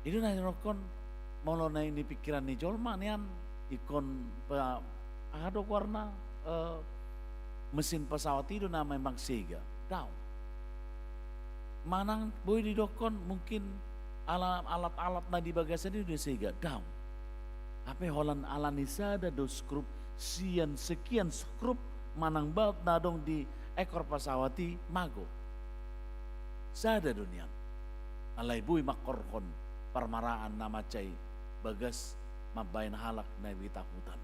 I do na didokkon, molo na i di pikiran ni jolma nian, ingkon pe-, aha do goarna, eh, mesin pesawat i do na memang sega. Daong. Manang boi didokkon mungkin ala-, alat-alat na di bagasan i do sega. Daong. Hape holan ala ni sada do sekrup sian sekian sekrup manang baut na adong di ekor pesawat i mago. Sada do nian. Alai boi mangkorhon parmaraan na mansai bagas mambaen halak na boi takutan.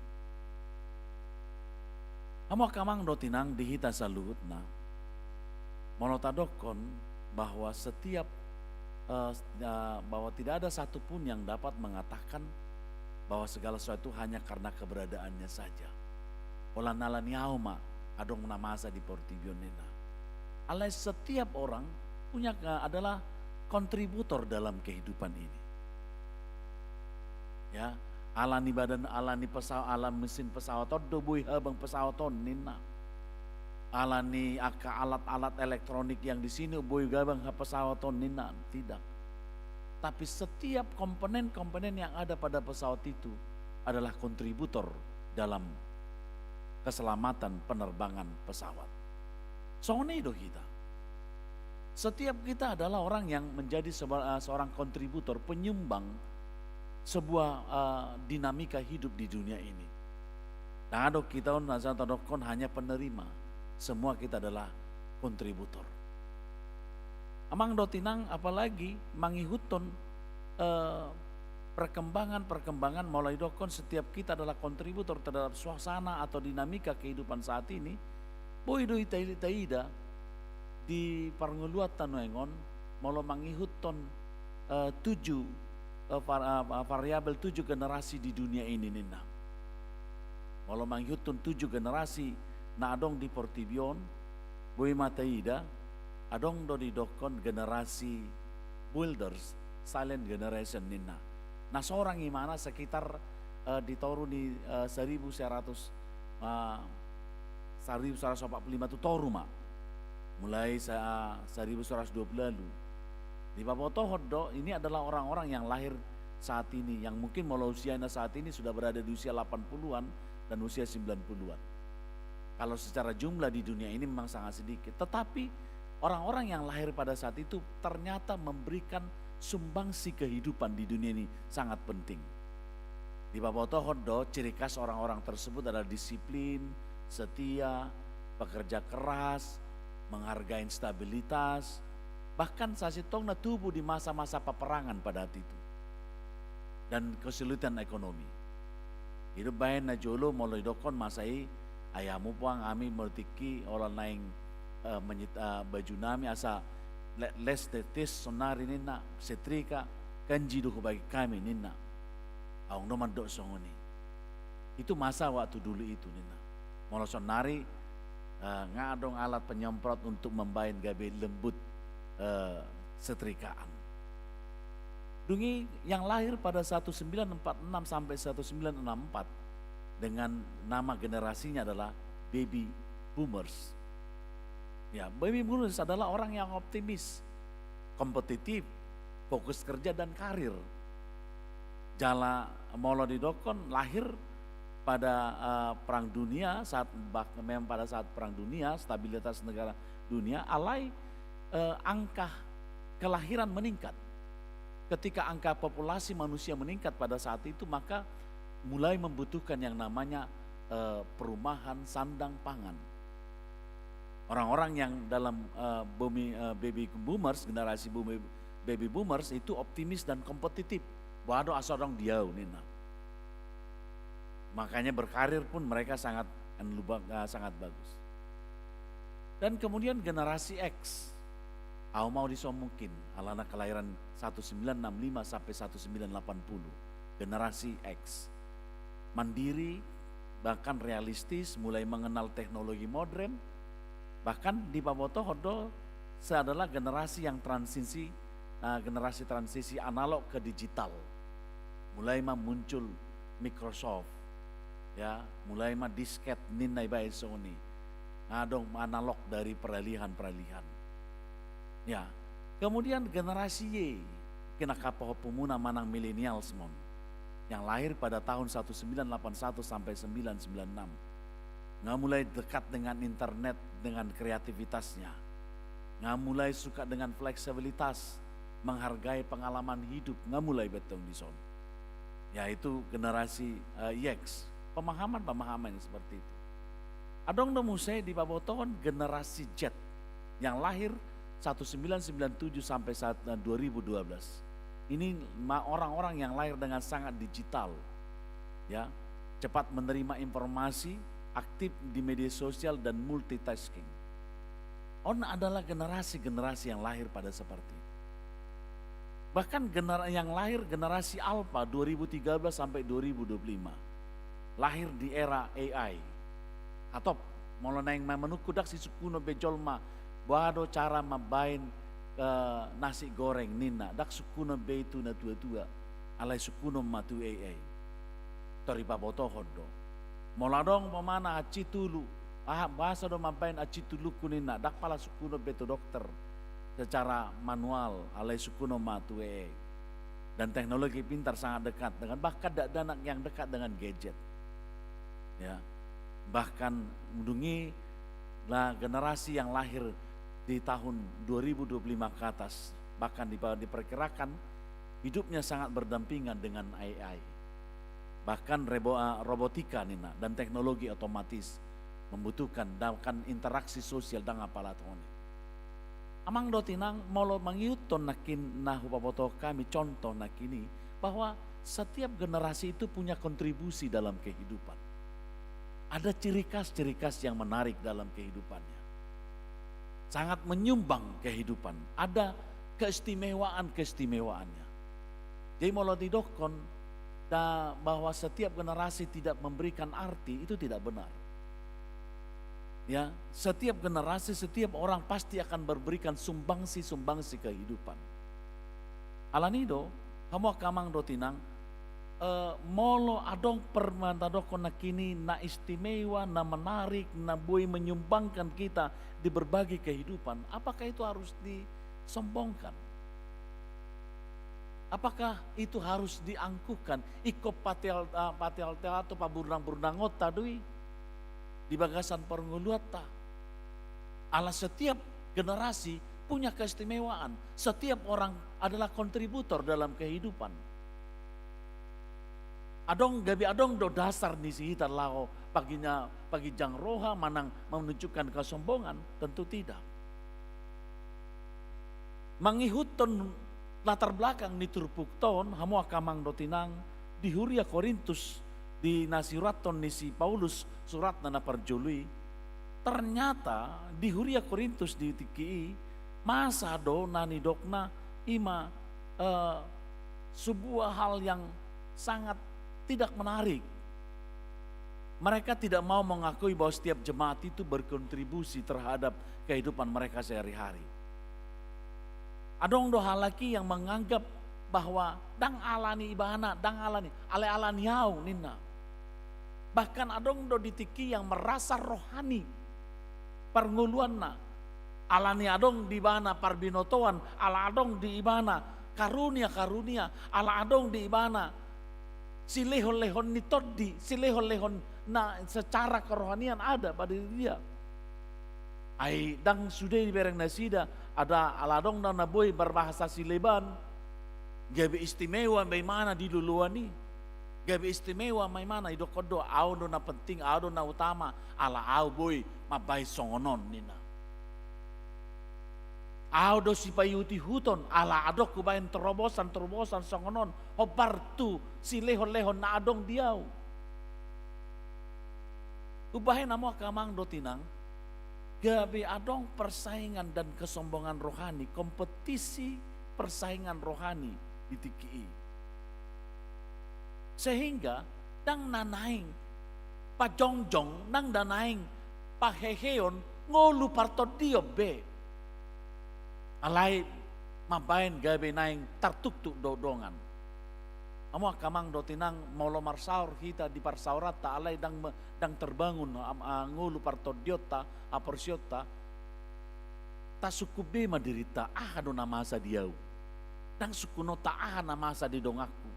Hamu angka amang dohot inang, di hita saluhutna, molo tadokkon bahwa setiap, eh, eh, bahwa tidak ada satu pun yang dapat mengatakan bahwa segala sesuatu hanya karena keberadaannya saja. Holan ala ni ahu ma adong na masa di portibi on ninna. Alai setiap orang punya ke-, adalah kontributor dalam kehidupan ini. Ya, ala ni badan, ala ni pesa-, ala mesin pesawat on do boi habang pesawat on ninna. Ala ni angka alat-alat elektronik yang di sini boi habang ha pesawat on ninna, tidak. Tapi setiap komponen-komponen yang ada pada pesawat itu adalah kontributor dalam keselamatan penerbangan pesawat. Songon i do hita. Setiap kita adalah orang yang menjadi seba-, eh, seorang kontributor, penyumbang sebuah, eh, dinamika hidup di dunia ini. Ndang adong hita on asa tadokkon hanya penerima. Semua kita adalah kontributor. Amang dohot inang, apalagi mangihuthon, eh, perkembangan-perkembangan, molo didokkon setiap kita adalah kontributor terhadap suasana atau dinamika kehidupan saat ini, boi do hita taida di parngoluanta nuaeng on, molo mangihuthon, eh, tujuh, eh, var-, eh, variabel tujuh generasi di dunia ini ninna. Molo mangihuthon tujuh generasi na adong di portibi on, boi ma taida, adong do didokkon generasi builders, silent generation ninna. Na sorang imana sekitar, eh, di toru ni, eh, seribu seratus, eh, seribu seratus opat puluh lima tu toru ma. Mulai sa-, seribu seratus dua puluh lalu. Dipabotohon do, ini adalah orang-orang yang lahir saat ini, yang mungkin molo usianya saat ini sudah berada di usia delapan puluhan dan usia sembilan puluhan. Kalau secara jumlah di dunia ini memang sangat sedikit, tetapi orang-orang yang lahir pada saat itu ternyata memberikan sumbangsi kehidupan di dunia ini sangat penting. Dipabotohon do, ciri khas orang-orang tersebut adalah disiplin, setia, pekerja keras, menghargai stabilitas, bahkan sasintongna tubuh di masa-masa peperangan pada saat itu dan kesulitan ekonomi. Jadi baen na jolo molo didokkon masa i, ayahmu puang, hami molo tingki holan naeng, eh, menyet-, eh, bajunami asa le-, les tetes sonari ninna, setrika, ganji do hubaen hami ninna. Adong do mandok songon i. Itu masa waktu dulu itu ninna. Molo sonari, eh, nga adong alat penyemprot untuk membaen gabe lembut, eh, setrikaan. Dung i yang lahir pada seribu sembilan empat enam sampai seribu sembilan enam empat dengan nama generasinya adalah baby boomers. Ya, baby boomers adalah orang yang optimis, kompetitif, fokus kerja dan karir. Jala molo didokkon lahir pada, eh, perang dunia, saat bak-, memang pada saat perang dunia, stabilitas negara dunia, alai, eh, angka kelahiran meningkat. Ketika angka populasi manusia meningkat pada saat itu, maka mulai membutuhkan yang namanya, eh, perumahan, sandang, pangan. Orang-orang yang dalam, eh, bumi, eh, baby boomers, generasi bumi, baby boomers itu optimis dan kompetitif. Boha do asa adong di ahu ninna. Makanya berkarir pun mereka sangat, eh, sangat bagus. Dan kemudian generasi X. Ahu mau dison mungkin, alana kelahiran seribu sembilan enam lima sampai seribu sembilan delapan puluh. Generasi X. Mandiri, bahkan realistis, mulai mengenal teknologi modern, bahkan dipabotohon do, se-, adalah generasi yang transisi, eh, generasi transisi analog ke digital. Mulai ma muncul Microsoft, ya, mulai ma disket ninna ibaen songon i. Nga adong analog dari peralihan-peralihan. Ya, kemudian generasi Y, kena kapohompumuna manang millennials mon, yang lahir pada tahun seribu sembilan delapan satu sampai sembilan sembilan enam. Nga mulai dekat dengan internet, dengan kreativitasnya. Nga mulai suka dengan fleksibilitas, menghargai pengalaman hidup, nga mulai betong dison. Yaitu generasi, eh, X. Pemahaman-pemahaman yang seperti itu. Adong do muse dipabotohon generasi Z yang lahir seribu sembilan sembilan tujuh sampai saat, eh, dua ribu dua belas. Ini ma-, orang-orang yang lahir dengan sangat digital. Ya, cepat menerima informasi, aktif di media sosial dan multitasking. On adalah generasi-generasi yang lahir pada seperti itu. Bahkan gener-, yang lahir generasi alfa dua ribu tiga belas sampai dua ribu dua puluh lima lahir di era A I. Hatop, molo naeng manungkun, ndang sisungkunon be jolma boha do cara mambaen, eh, nasi goreng ninna, ndang sungkunon be i tu na tua-tua, alai sungkunon ma tu A I. Tor dipabotohon do. Molo adong umpamana hansit ulu, ah, boasa do mambaen hansit uluku ninna, ndang pala sungkunon be tu dokter secara manual, alai sungkunon ma tu A I. Dan teknologi pintar sangat dekat dengan, bahkan dakdanak yang dekat dengan gadget. Ya. Bahkan dung i, lah, generasi yang lahir di tahun dua ribu dua puluh lima ke atas, bahkan dipa-, diperkirakan hidupnya sangat berdampingan dengan A I. Bahkan rebo-, ah, robotika ninna dan teknologi otomatis membutuhkan, bahkan interaksi sosial ndang apala tongoni. Amang dohot inang, molo mangihuthon nangkin na hupabotohon hami contoh nangkin i, bahwa setiap generasi itu punya kontribusi dalam kehidupan. Ada ciri khas-ciri khas yang menarik dalam kehidupannya. Sangat menyumbang kehidupan. Ada keistimewaan-keistimewaannya. Jadi molo didokkon da-, bahwa setiap generasi tidak memberikan arti, itu tidak benar. Ya, setiap generasi, setiap orang pasti akan memberikan sumbangsi-sumbangsi kehidupan. Alani do, hamu angka amang dohot inang, eh, molo adong permata dokkon nangkin i na istimewa, na menarik, na boi menyumbangkan kita di berbagai kehidupan, apakah itu harus disombongkan? Apakah itu harus diangkuhkan? Ingkon pateal-, ah, pateal-teal atau paburnang-burnangonta do i di bagasan parngoluanta. Ala setiap generasi punya keistimewaan. Setiap orang adalah kontributor dalam kehidupan. Adong, gabe adong do dasar ni si hita laho paginya-, paginjang roha manang menunjukkan kesombongan? Tentu tidak. Mangihuthon latar belakang ni turpukta on, hamu angka amang dohot inang, di huria Korintus, di na siurathon ni si Paulus suratna na parjolo i, ternyata di huria Korintus di tingki i, masa do na nidokna i ma, eh, sebuah hal yang sangat tidak menarik. Mereka tidak mau mengakui bahwa setiap jemaat itu berkontribusi terhadap kehidupan mereka sehari-hari. Adong do halak i yang menganggap bahwa ndang alani ibana, ndang alani, alai alani au ninna. Bahkan adong do di tingki i yang merasa rohani parngoluanna. Alani adong di ibana parbinotoan, ala adong di ibana karunia-karunia, ala adong di ibana silehon-lehon ni tondi, silehon-lehon na secara kerohanian ada pada diri dia. Ai ndang sude dibereng nasida, ada ala adong na, na boi marbahasa sileban, gabe istimewa ma ibana di loloan i. Gabe istimewa ma ibana, idokkon do, au do na penting, au do na utama, ala au boi mambaen songon on ninna. Au do sipaihut-ihuton, ala adong hubaen terobosan-terobosan songon on, hombar tu silehon-lehon na adong di au. Hubaen, hamu angka amang dohot inang, gabe adong persaingan dan kesombongan rohani, kompetisi, persaingan rohani di tingki i. Sehingga ndang na naeng pajongjong, ndang na naeng paheheon ngolu partondion be. Alai mambaen gabe naeng tartuktuk do dongan. Hamu angka amang dohot inang, molo marsaor hita di parsaoranta alai ndang me-, ndang terbangun, am-, a, ngolu partondionta, haporseaonta, tasungkun be ma dirinta, aha do na masa di au? Ndang sungkunonta aha na masa di donganku?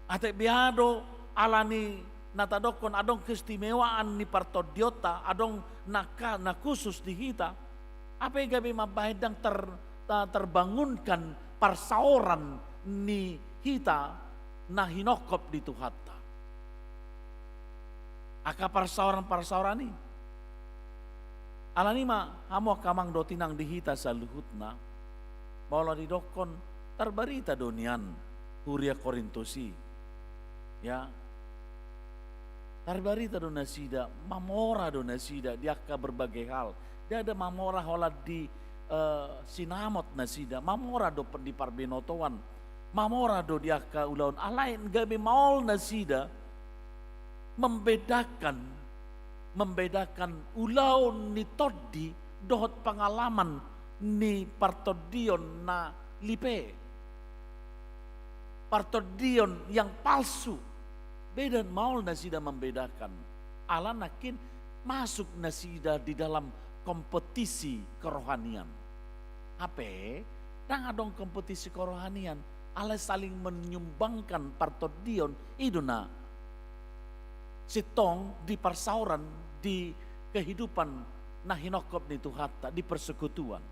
Ate bea do alani na tadokkon adong keistimewaan ni partondionta, adong na ka-, na khusus di hita, hape gabe mambaen ndang ter-, ta-, terbangunkan parsaoran ni hita na hinongkop di Tuhanta. Angka parsaoran-parsaoran i. Alani ma, hamu angka amang dohot inang, di hita saluhutna, molo didokkon, tarbarita do nian huria Korintus i. Ya. Tarbarita do nasida, mamora do nasida di angka berbagai hal. Ndada mamora holan di, eh, sinamot nasida, mamora do pe-, di parbinotoan, mamora do di angka ulaon. Alai gabe maol nasida membedakan, membedakan ulaon ni tondi dohot pengalaman ni partondion na lipe. Partondion yang palsu. Beda, maol nasida membedakan. Ala nangkin masuk nasida di dalam kompetisi kerohanian. Hape, ndang adong kompetisi kerohanian, alai saling menyumbangkan partondion, i do na sintong di parsaoran, di kehidupan na hinongkop ni Tuhanta, di persekutuan.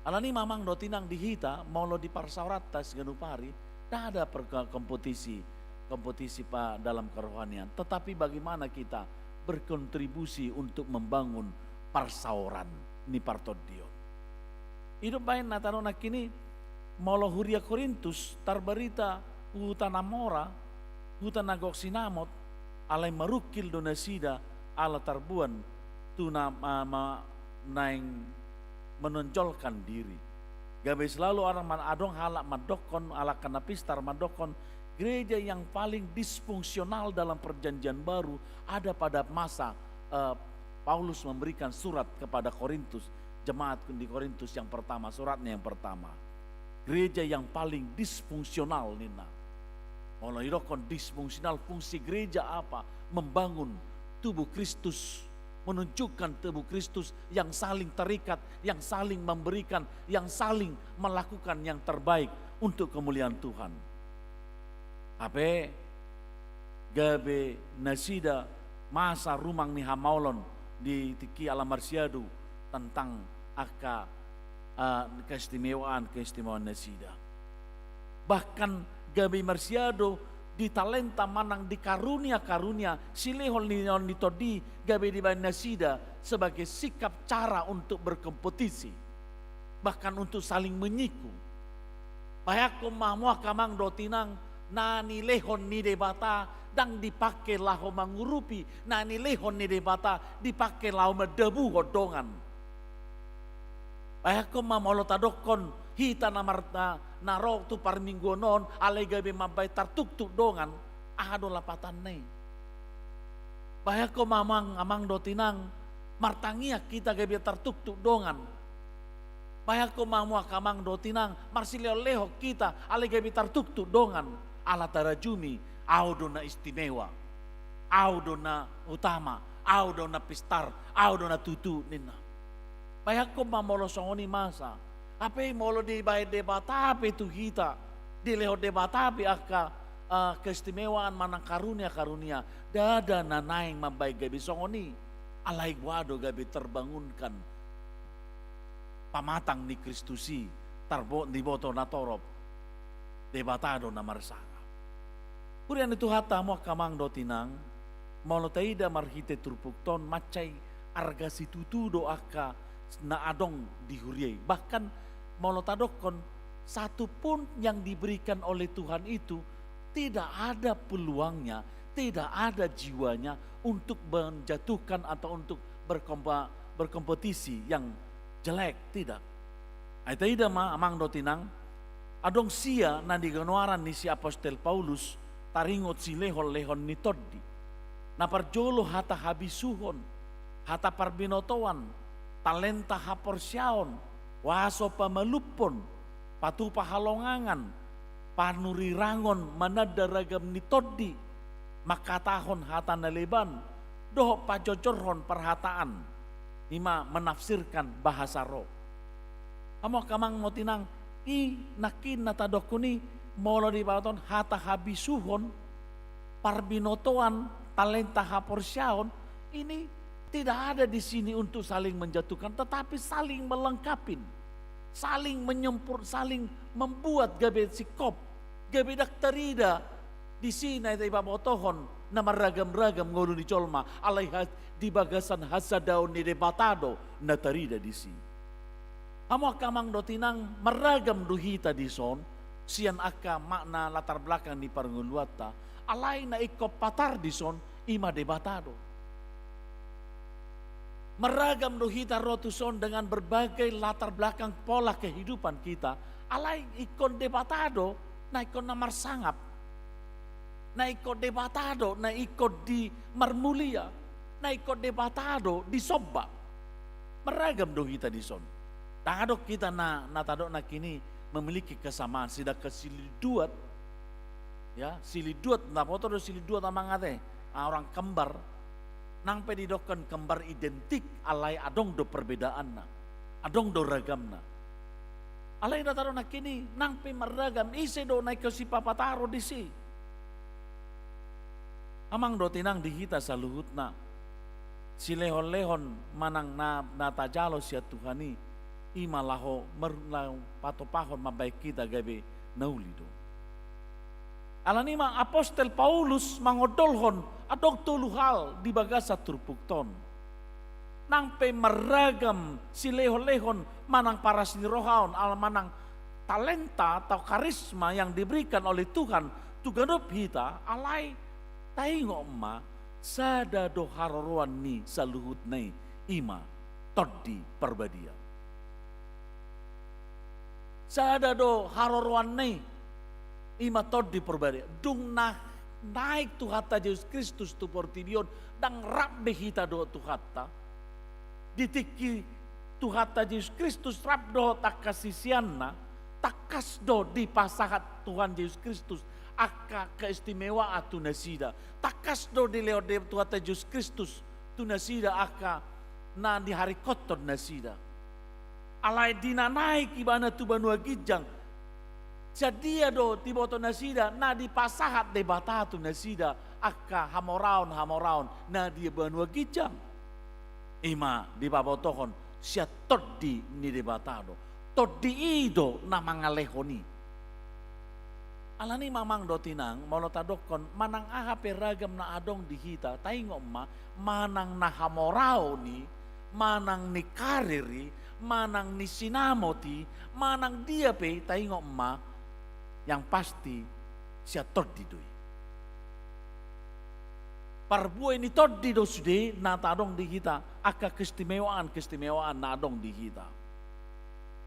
Alani i ma amang dohot inang di hita, molo di parsaoranta siganup ari, ndada per-, kompetisi, kompetisi pa dalam kerohanian. Tetapi bagaimana kita berkontribusi untuk membangun parsaoran ni partondion. I do umbahen na tano nangkin i, molo huria Korintus, tarbarita huta na mora, huta na gok sinamot, alai marungkil do nasida ala tarboan tu na ma-, ma-, naeng menonjolkan diri. Gabe selalu orang man-, adong halak mandokkon, halak na pistar mandokkon, gereja yang paling disfungsional dalam Perjanjian Baru ada pada masa, eh, Paulus memberikan surat kepada Korintus, jemaat di Korintus yang pertama, suratnya yang pertama. Gereja yang paling disfungsional ninna. Molo idokkon disfungsional, fungsi gereja apa? Membangun tubuh Kristus, menunjukkan tubuh Kristus yang saling terikat, yang saling memberikan, yang saling melakukan yang terbaik untuk kemuliaan Tuhan. Hape gabe nasida masa rumang ni hamaolon di tingki ala marsiadu tentang angka, eh, keistimewaan, keistimewaan nasida. Bahkan gabe marsiadu di talenta manang di karunia-karunia silehon ni, ni tondi, gabe dibaen nasida sebagai sikap cara untuk berkompetisi, bahkan untuk saling menyinggung. Bayangkon ma hamu angka amang dohot inang, na nilehon ni Debata ndang dipake laho mangurupi, na nilehon ni Debata dipake laho mandabuhon dongan. Bayangkon ma molo tadokkon hita na mar-, na, na ro tu parmingguon on alai gabe mambaen tartuktuk dongan, aha do lapatanna i? Bayangkon ma amang, amang dohot inang, martangiang hita gabe tartuktuk dongan. Bayangkon ma hamu angka amang dohot inang, marsilehon-lehon hita alai gabe tartuktuk dongan. Ala tarajumi, ahu do na istimewa, ahu do na utama, ahu do na pistar, ahu do na tutu ninna. Bayangkon ma molo songon i masa. Hape molo dibaen Debata pe tu hita, dilehon Debata pe angka, eh, keistimewaan manang karunia-karunia, ndada na naeng mambaen gabe songon i. Alai boha do gabe terbangunkan pamatang ni Kristus i, tarbo-, diboto na torop, Debata do na marsangap. Huria ni Tuhanta, hamu angka amang dohot inang, molo taida marhite turpukta on, mansai arga situtu do angka na adong di huria i. Bahkan molo tadokkon, satu pun yang diberikan oleh Tuhan itu tidak ada peluangnya, tidak ada jiwanya untuk menjatuhkan atau untuk berkompa-, berkompetisi yang jelek, tidak. Ai taida ma, amang dohot inang, adong sia na di genoaran ni si Apostel Paulus taringot silehon-lehon ni tondi. Na parjolo hata habisuhon, hata parbinotoan, talenta haporseaon, huaso pamalumhon, patupa halongangan, panurirangon mananda ragam ni tondi, mangkatahon hata na leban, dohot pajojorhon parhataan, i ma menafsirkan bahasa roh. Hamu angka amang dohot inang, i nangkin na tadokkon i, molo dibahen hata habisuhon, parbinotoan, talenta haporseaon, ini tidak ada di sini untuk saling menjatuhkan, tetapi saling melengkapin, saling menyempur-, saling membuat gabe singkop, gabe ndang tarida disi na ipabotohon na marragam-ragam ngolu ni jolma, alai ha-, di bagasan hasadaon ni Debata do na tarida disi. Hamu angka amang dohot inang, marragam do hita dison, sian angka makna latar belakang ni parngoluanta, Alai na ingkon patar dison, i ma Debata do. Marragam do hita ro tuson dengan berbagai latar belakang pola kehidupan kita. Alai ingkon Debata do na ingkon na marsangap. Na ingkon Debata do na ingkon di marmulia. Na ingkon Debata do disomba. Marragam do hita dison. Ndang adong hita na, na tadok nangkin i memiliki kesamaan, sedangkan silinduat, ya, silinduat, na boto do silinduat amang ate, ah, orang kembar, nang pe didokkon kembar identik, alai adong do perbedaanna, adong do ragamna. Alai na tadok nangkin i, nang pe marragam, ise do na ingkon sipapataro disi? Amang dohot inang, di hita saluhutna, silehonlehon manang na, na tajalo sian Tuhan i, i ma laho mar-, laho patupahon mambahen hita gabe na uli do. Alani i ma Apostel Paulus mangondolhon adong tolu hal di bagasan turpukta on. Nang pe marragam silehonlehon manang paras ni roha on, ala manang talenta atau karisma yang diberikan oleh Tuhan tu ganup hita, alai taingot ma, sada do haroroan ni saluhutna i, i ma Tondi Parbadia. Sada do haroroanna i, i ma Tondi Parbadia. Dung na naek Tuhanta Jesus Kristus tu portibi on, ndang rap be hita dohot Tuhanta. Di tingki Tuhanta Jesus Kristus rap dohot angka siseanna, tangkas do dipasahat Tuhan Jesus Kristus angka keistimewaan tu nasida. Tangkas do dilehon Tuhanta Jesus Kristus tu nasida angka na niharingkothon nasida. Alai di na naek ibana tu banua ginjang, sian dia do diboto nasida na dipasahat Debata tu nasida angka hamoraon-hamoraon na di banua ginjang? I ma dipabotohon sian Tondi ni Debata do. Tondi i do na mangalehon i. Alani i ma amang dohot inang, molo tadokkon manang aha pe ragam na adong di hita, taingot ma, manang na hamoraon i, manang ni karir i, manang ni sinamot i, manang dia pe, taingot ma, yang pasti sian Tondi do i. Parbue ni Tondi do sude na adong di hita, angka keistimewaan-keistimewaan na adong di hita.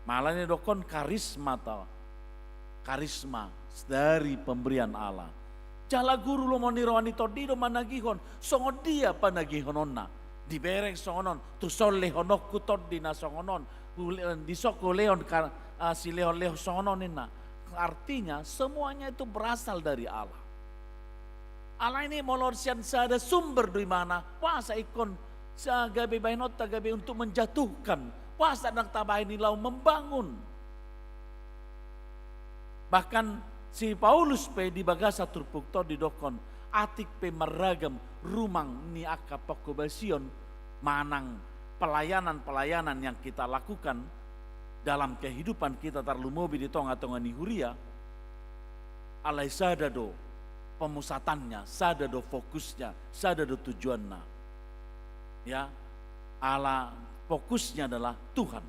Mala na didokkon karisma ta, karisma dari pemberian Allah. Jala guru lomo ni roha ni Tondi do managihon, songon dia panagihononna. Dibereng songon on, tuson lehononku Tondi na songon on, ule-, dison hulehon ka-, ah, silehonlehon songon on ninna. Artinya, semuanya itu berasal dari Allah. Alani i molo sian sada sumber do ibana, boasa ingkon sa gabe bahenonta gabe untuk menjatuhkan, boasa ndang tabahen i laho membangun? Bahkan si Paulus pe di bagasan turpukta on didokkon, atik pe marragam rumang ni angka pangkobasion manang pelayanan-pelayanan yang kita lakukan dalam kehidupan kita, tarlumobi di tonga-tonga ni huria, alai sada do pemusatannya, sada do fokusnya, sada do tujuanna. Ya, ala fokusnya adalah Tuhan.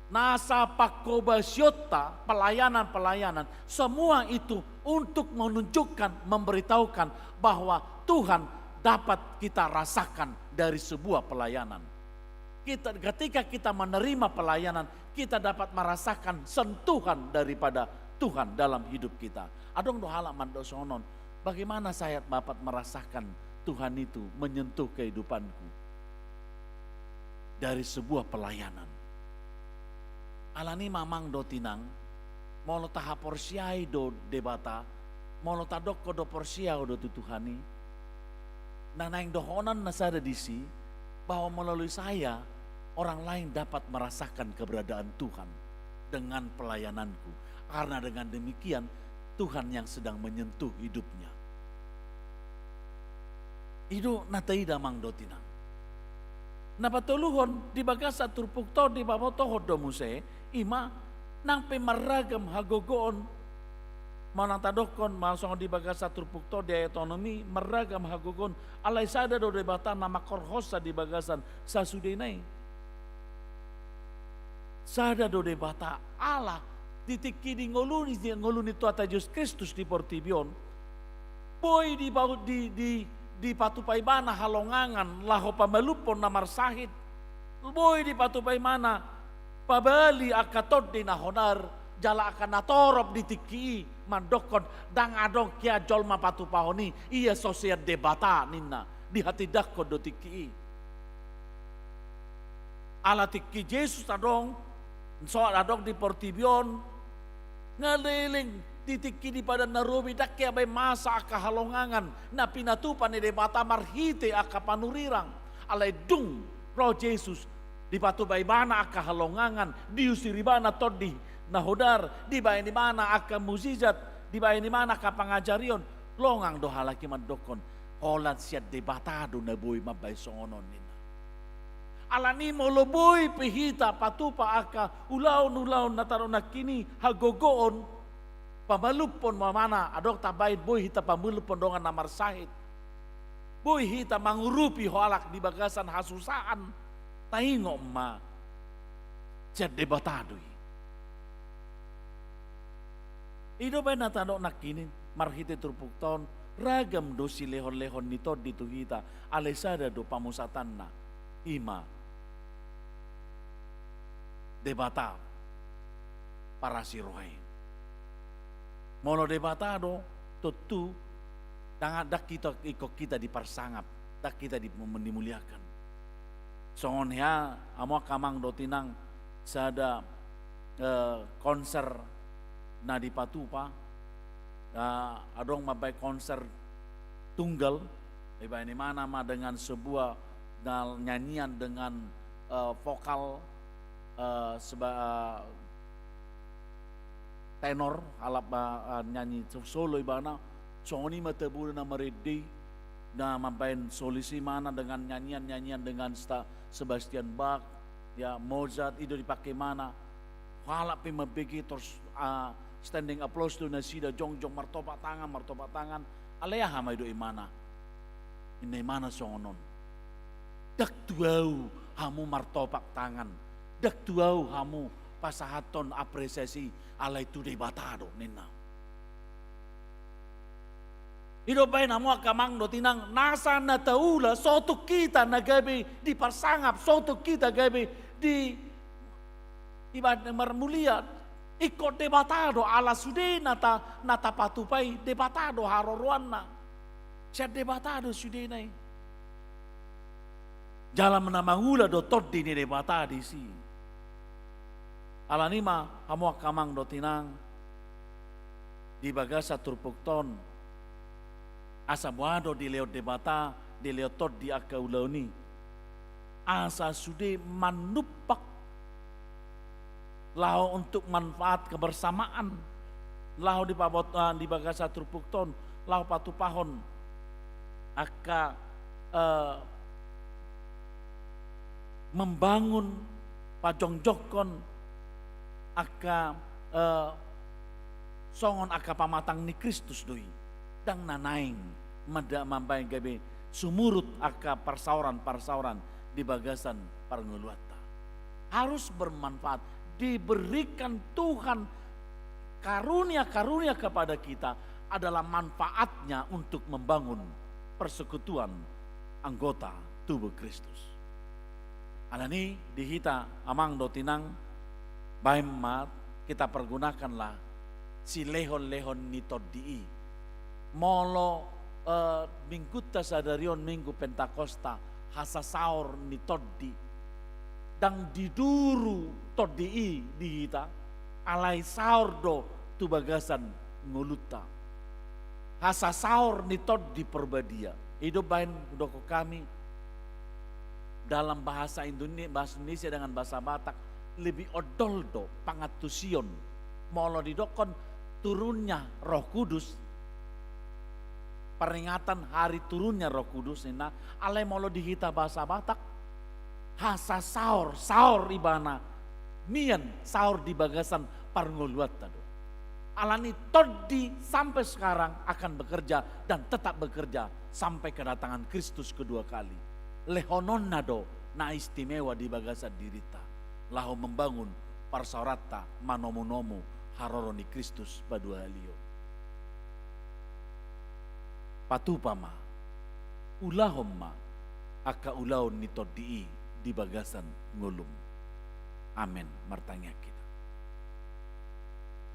Nasa pangkobasionta, pelayanan-pelayanan, semua itu untuk menunjukkan, memberitahukan bahwa Tuhan dapat kita rasakan dari sebuah pelayanan. Kita, ketika kita menerima pelayanan, kita dapat merasakan sentuhan daripada Tuhan dalam hidup kita. Adong do halak mandok songon on, bagaimana saya dapat merasakan Tuhan itu menyentuh kehidupanku dari sebuah pelayanan? Alani i ma amang dohot inang, molo tahaporseai do Debata, molo tadokkon do porsea ho do tu Tuhan i, na naeng dohonon na sada disi, bahwa melalui saya, orang lain dapat merasakan keberadaan Tuhan dengan pelayananku. Karena dengan demikian, Tuhan yang sedang menyentuh hidupnya. I do na taida amang dohot inang. Na patoluhon, di bagasan turpukta on dipabotohon do muse, i ma nang pe marragam hagogoon, manang tadokkon, manang songon di bagasan turpukta on di ayat onom i, marragam hagogoon, alai sada do Debata na mangkorhonsa di bagasan sasudena i. Sada do Debata, Allah di tingki di ngolu ni, di ngolu ni Tuhanta Jesus Kristus di portibi on, boi di, di, di, dipatupa ibana halongangan laho pamalumhon na marsahit, boi dipatupa ibana pabali angka tondi na honar, jala angka na torop di tingki i mandokkon, ndang adong hea jolma patupahon i, ia so sian Debata ninna, dihatindangkon do tingki i. Ala tingki Jesus adong, so adong di portibi on, ngaleleng di tingki di padan na robi, ndang hea baen masa angka halongangan na pinatupa ni Debata marhite angka panurirang. Alai dung ro Jesus, dipatupa ibana angka halongangan, diusir ibana tondi na honar, dibaen ibana angka mujizat, dibaen ibana angka pangajarion, longang do halak i mandokkon, holan sian Debata do na boi mambaen songon on ninna. Alani molo boi pe hita patupa angka ulaon-ulaon na tadok nangkin i, hagogoon, pamalumhon ma ibana, adong tabaen boi hita pamalumhon dongan na marsahit, boi hita mangurupi halak di bagasan hasusaan, taingot ma, sian Debata do i. I do baen na tadok nangkin i, marhite turpukta on, ragam do silehon-lehon ni tondi tu hita, alai sada do pamusatanna, i ma Debata parasi roha i. Molo Debata do, tontu ndang, ndang hita, ingkon hita diparsangap, ndang hita di, dimuliakan. Songon hea, hamu angka amang dohot inang, sada, eh, konser na dipatupa, eh, adong mambaen konser tunggal, dibaen ibana ma dengan sebuah, na-, nyanyian dengan, eh, vokal, eh, seba-, eh, tenor, alap, eh, eh, nyanyi so-, solo ibana, songon i ma tabona na marende, na mambaen solis ibana dengan nyanyian-nyanyian dengan Sta-, Sebastian Bach, ya, Mozart, i do dipake ibana. Halak pe mambege, torus, ah, standing applause do nasida, jongjong martopak tangan, martopak tangan. Alai aha ma didok ibana? Ninna ibana songon on. Ndang tu ahu hamu martopak tangan. Ndang tu ahu hamu pasahathon apresiasi, alai tu Debata do ninna. I do baen hamu angka amang dohot inang, nasa na taula, so tung hita na gabe diparsangap, so tung hita gabe di, ibaen marmulia, ingkon Debata do, ala sude na ta-, na tapatupa i Debata do haroroanna. Sian Debata do sudena i. Jala na mangula do tondi ni Debata disi. Alani ma hamu angka amang dohot inang, di bagasan turpukta on, asa boha do dilehon Debata, dilehon tondi angka ulaon i, asa sude manumpak laho untuk manfaat kebersamaan, laho dipabot-, ah, di bagasan turpukta on, laho patupahon angka, eh, membangun, pajongjongkon angka, eh, songon angka pamatang ni Kristus do i. Ndang na naeng mada-, mambaen gabe sumurut angka parsaoran-parsaoran di bagasan parngoluanta. Harus bermanfaat. Diberikan Tuhan karunia-karunia kepada kita adalah manfaatnya untuk membangun persekutuan anggota tubuh Kristus. Alani di hita amang dohot inang, baen ma hita pergunakanlah silehon-lehon ni tondi i. Molo, eh, minggunta sadari on Minggu Pentakosta, hasasaor ni tondi, ndang diduru tondi i di hita, alai saor do tu bagasan ngolunta. Hasasaor ni Tondi Porbadia. I do baen hudok hami dalam bahasa Indone-, bahasa Indonesia dengan bahasa Batak, lebih ondol do pangantusion. Molo didokkon turunnya Roh Kudus, peringatan hari turunnya Roh Kudus, ninna, alai molo di hita bahasa Batak, hasasaor, saor ibana, mian saor di bagasan parngoluanta do. Alani Tondi sampai sekarang akan bekerja dan tetap bekerja sampai kedatangan Kristus kedua kali. Lehononna do na istimewa di bagasan dirinta, laho membangun parsaoranta manomunomu haroro ni Kristus paduahalihon. Patupa ma, ulahon ma angka ulaon ni Tondi i di bagasan ngolum. Amen. Martangiang hita.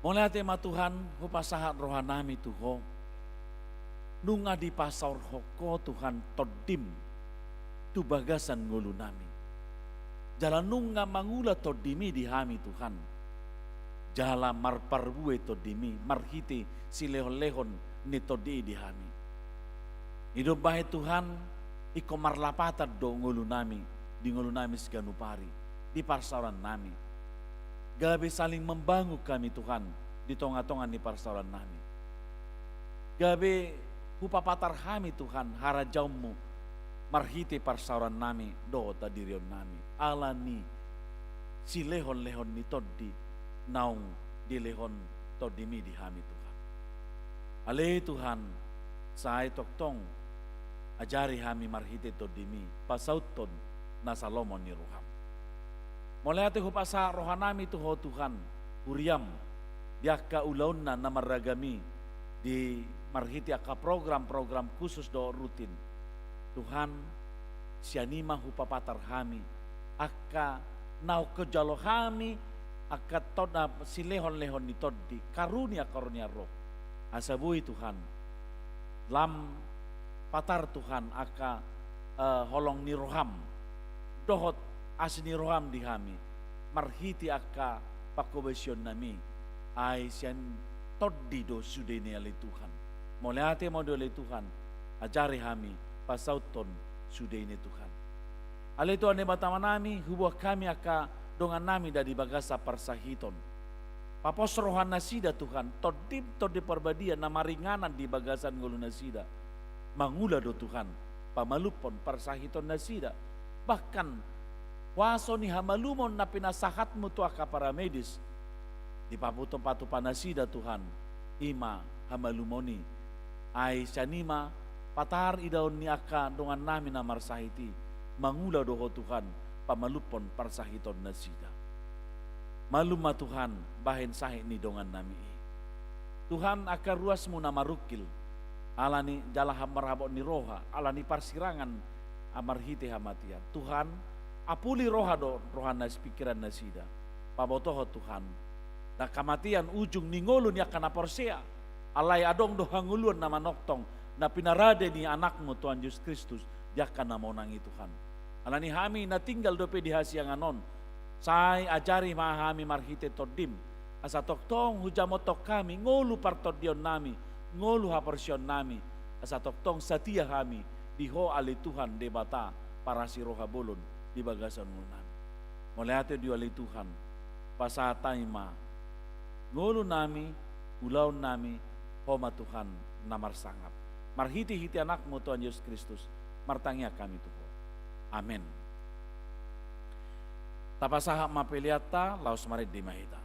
Mauliate ma Tuhan, hupasahat rohanami tu Ho, nunga dipasaorhon Ho Tuhan Tondim tu bagasan ngolunami. Jala nunga mangula Tondimi di hami Tuhan, jala marparbue Tondimi marhite silehonlehon ni Tondi i di hami. Ido bahen Tuhan, ingkon marlapatan do ngolunami, di ngolunami siganup ari, di parsaorannami. Gabe saling membangun hami Tuhan di tongatonga ni parsaorannami. Gabe hupapatar hami Tuhan harajaonmu marhite parsaorannami dohot hadirionnami, ala ni silehonlehon ni Tondi naung dilehon Tondimi di hami Tuhan. Ale Tuhan, sai tongtong ajari hami marhite Tondimi pasauthon nasa lomo ni roham. Mauliate hupasahat rohanami tu Ho Tuhan, huriam, di angka ulaonna na marragam i, di marhite angka program-program khusus dohot rutin. Tuhan, sian i ma hupapatar hami angka naung hujalo hami, angka tona silehonlehon ni Tondi, karunia-karunia roh. Asa boi Tuhan, lam patar Tuhan angka, eh, holong ni roham dohot asi ni roham di hami marhite angka pangkobasionnami, ai sian Tondi do sude i ale Tuhan. Mauliate ma di Ho ale Tuhan, ajari hami pasauthon sude i Tuhan. Ale Tuhan Debata Amanami, huboan hami angka dongannami na di bagasan parsahiton. Papos rohanasida Tuhan, Tondim Tondi Parbadia na maringanan di bagasan ngolunasida. Mangula do Tuhan pamalumhon parsahitonnasida. Bahkan kuaso ni hamalumon na pinasahatmu tu angka paramedis, dipatupa-tupa nasida Tuhan, i ma hamalumon i. Ai sian i ma patar idaon ni angka dongannami na marsahit i, mangula do Ho Tuhan pamalumhon parsahitonnasida. Malum ma Tuhan bahen sahit ni dongannami i. Tuhan, angka ruasmu na marungkil, ala ni jala ham marhabot ni roha, ala ni parsirangan, a, marhite hamatean. Tuhan, apuli roha do, roha na, pikiran nasida. Pabotohon Tuhan, ndang hamatean ujung ni ngolu ni angka na porsea, alai adong do hangoluan na manongtong, na pinarade ni Anakmu Tuhan Jesus Kristus, di angka na monang i Tuhan. Ala ni hami na tinggal dope di hasiangan on, sai ajari ma hami marhite Tondim, asa tongtong hujamothon hami ngolu partondionnami, ngolu haporseaonnami, asa tongtong satia hami di Ho ale Tuhan Debata parasi roha bolon di bagasan ngolunami. Mauliate di Ho ale Tuhan, pasahat hami ma ngolunami, ulaonnami, Ho ma Tuhan na marsangap. Marhitehite Anakmu Tuhan Jesus Kristus, martangiang hami tu Ho. Amen. Tapasahat ma peleanta, laos marende ma hita.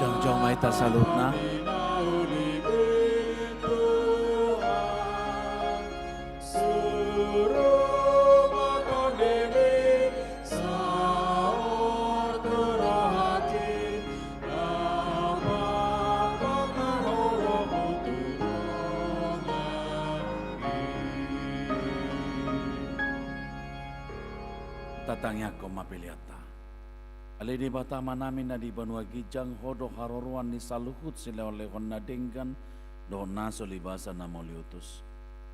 Jongjong ma hita saluhutna. Tatangiangkon ma peleanta. Ale Debata Amanami na di banua ginjang, Ho do haroroan ni saluhut silehonlehon na denggan dohot na so libasa na mauliutus.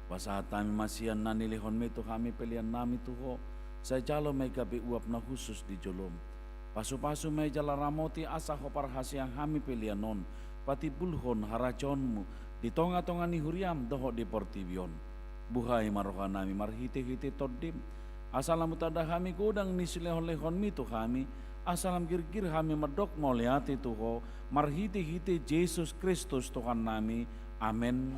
Pasahat hami ma sian na nilehonmi tu hami peleannami tu Ho, sai jalo ma i gabe uap na hushus di jolom. Pasupasu ma i jala ramoti asa Ho parhaseang hami pelean on patimbulhon harajaonmu di tongatonga ni huriam dohot di portibi on. Buhai ma rohanami marhitehite Tondim, asa lam hutanda hami godang ni silehonlehonmi tu hami, asa lam girgir hami mandok mauliate tu Ho marhitehite Jesus Kristus Tuhannami. Amen.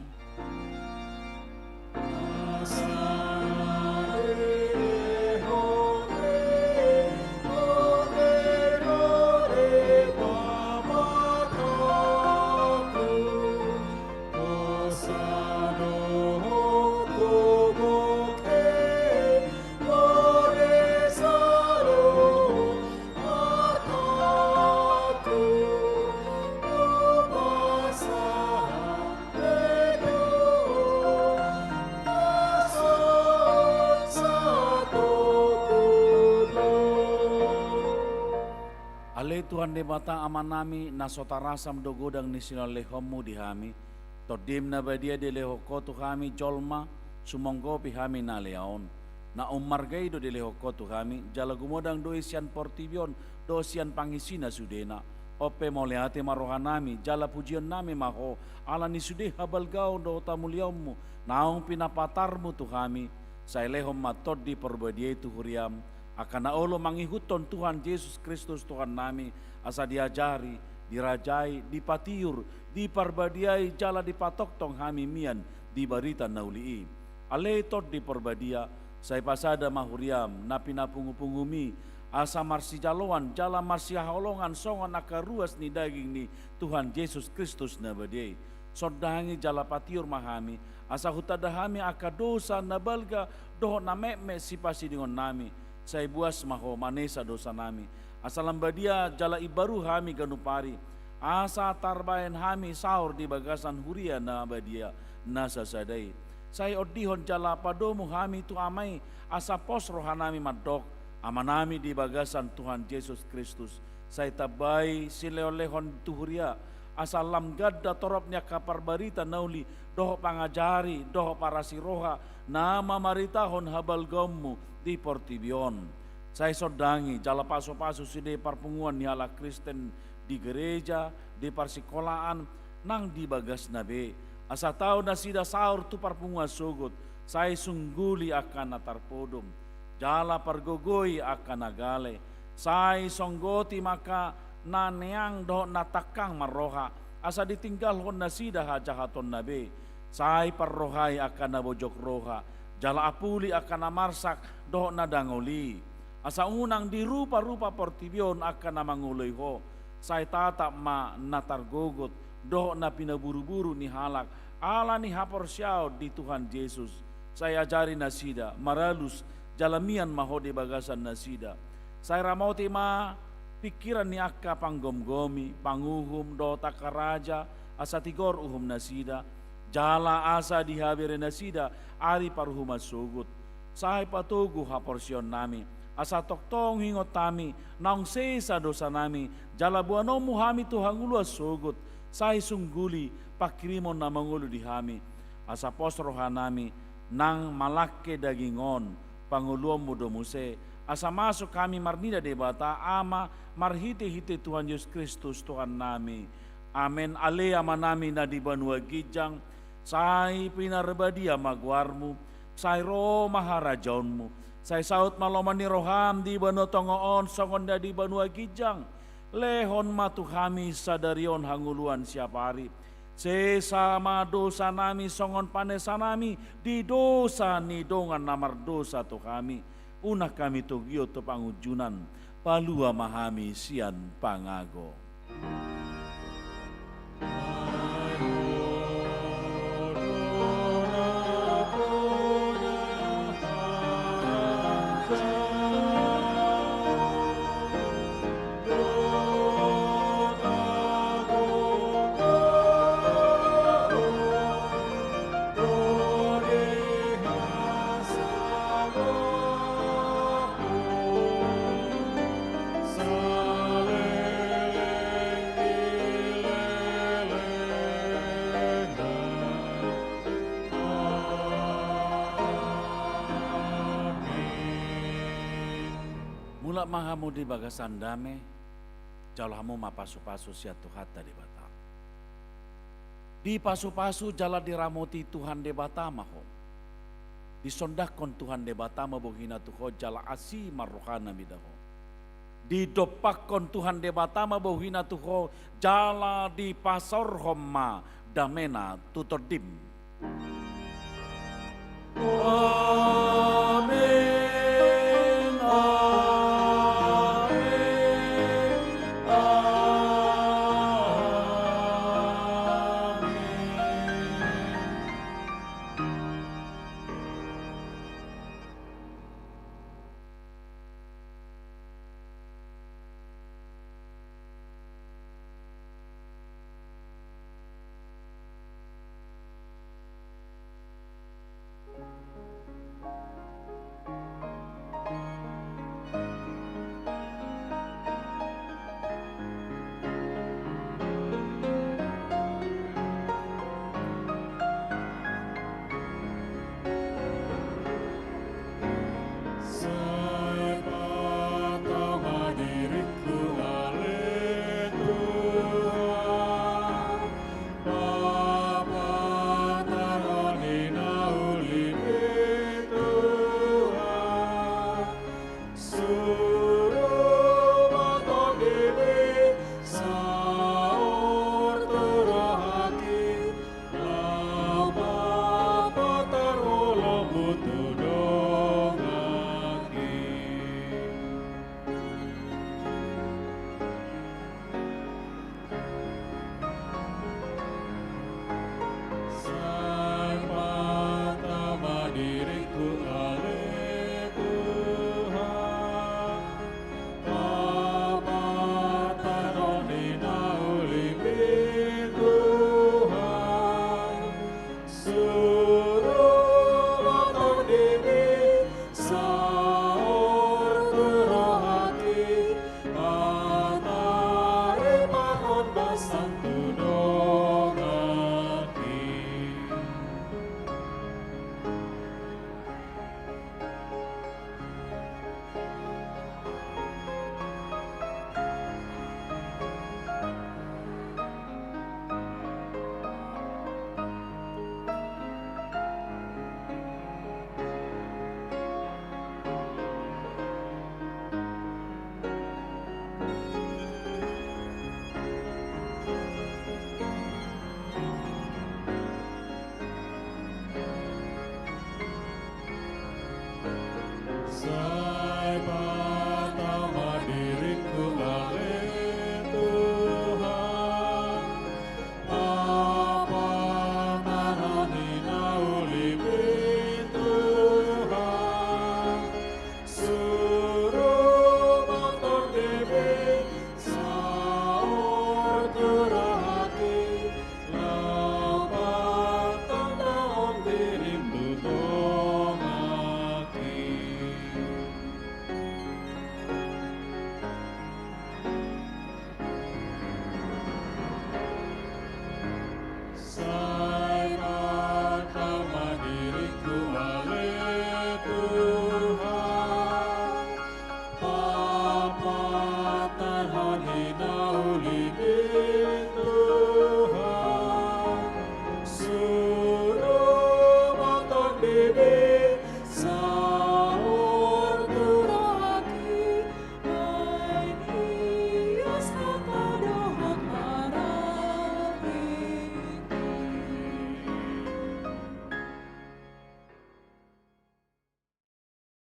Ale Tuhan Debata Amanami, na so tarasam do godang ni silehonlehonmu di hami. Tondim na badia dilehon Ho tu hami jolma, sumonggopi hami na lea on. Na ummarga i do dilehon Ho tu hami, jala gumodang do i sian portibi on dohot sian pangisina sudena. On pe mauliate ma rohanami jala pujionnami ma Ho, ala ni sude habalgaon dohot hamuliaonmu naung pinapatarmu tu hami. Sai lehon ma Tondi Parbadia i tu huriam, angka na olo mangihuthon Tuhan Jesus Kristus Tuhannami, asa diajari, dirajai, dipatiur, diparbadiai jala dipatongtong hami mian di barita na uli i. Ale Tondi Parbadia, sai pasada ma huriam na pinapungupunguMi, asa marsijaloan jala marsihaholongan songon angka ruas ni daging ni Tuhan Jesus Kristus na badia i. Sondangi jala patiur ma hami, asa hutanda hami angka dosa na balga dohot na metmet sipasidingonnami. Sai buas ma Ho manesa dosanami, asa lam badia jala imbaru hami ganup ari, asa tarbahen hami saor di bagasan huria na badia na sasada i. Sai ondihon jala padomu hami tu Ama i, asa pos rohanami mandok, Amanami di bagasan Tuhan Jesus Kristus, sai tambai silehonlehon tu huria, asa lam ganda torop ni angka parbarita na uli, dohot pangajari, dohot parasi roha, na mamaritahon habalgaonmu di portibi on. Sai sondangi jala pasupasu sude parpunguan ni halak Kristen di gereja, di parsikolaan, nang di bagasna be. Asa tau nasida saor tu parpunguan sogot, sai sungguli angka na tarpodom, jala pargogoi angka na gale, sai songgoti ma angka na neang dohot na tangkang marroha, asa ditinggalhon nasida hajahatonna be, sai parrohai angka na bojok roha, jala apuli angka na marsak dohot na dangol i. Asa unang di rupa-rupa portibi on angka na mangoloi Ho, sai tatap ma na targogot dohot na pinaburuburu ni halak ala ni haporseaon di Tuhan Jesus. Sai ajari nasida maralus jala mian ma Ho di bagasan nasida. Sai ramoti ma pingkiran ni angka panggomgomi, panguhum dohot angka raja, asa tigor uhum nasida, jala asa dihabere nasida ari paruhuman sogot. Sai patogu haporseaon nami, asa tongtong huingot hami naung sesa dosa nami, jala boanonmu hami tu hangoluan sogot. Sai sungguli pangkirimon na mangolu di hami, asa pos roha nami nang malangke daging on, pangoluonmu do muse, asa masuk hami marnida Debata Ama marhite-hite Tuhan Jesus Kristus Tuhan nami. Amen. Ale Ama nami na di banua ginjang, sai pinarbadia ma goarmu, sai ro ma harajaonmu, sai saut ma lomo ni roham di banua tonga on songon na di banua ginjang. Lehon ma tu hami sadari on hangoluan siapari. Sesa ma dosa nami songon panesa nami di dosa ni dongan na mardosa tu hami. Unang hami togihon tu pangunjunan, palua ma hami sian pangago. Mulak ma hamu di bagasan dame, jalo hamu ma pasu-pasu sian Tuhanta Debata. Dipasupasu jala diramoti Tuhan Debata ma ho. Disondangkon Tuhan Debata ma bohina tu ho jala asi ma rohana mida ho. Didompakkon Tuhan Debata ma bohina tu ho jala dipasaorhon ma damena tu tondim.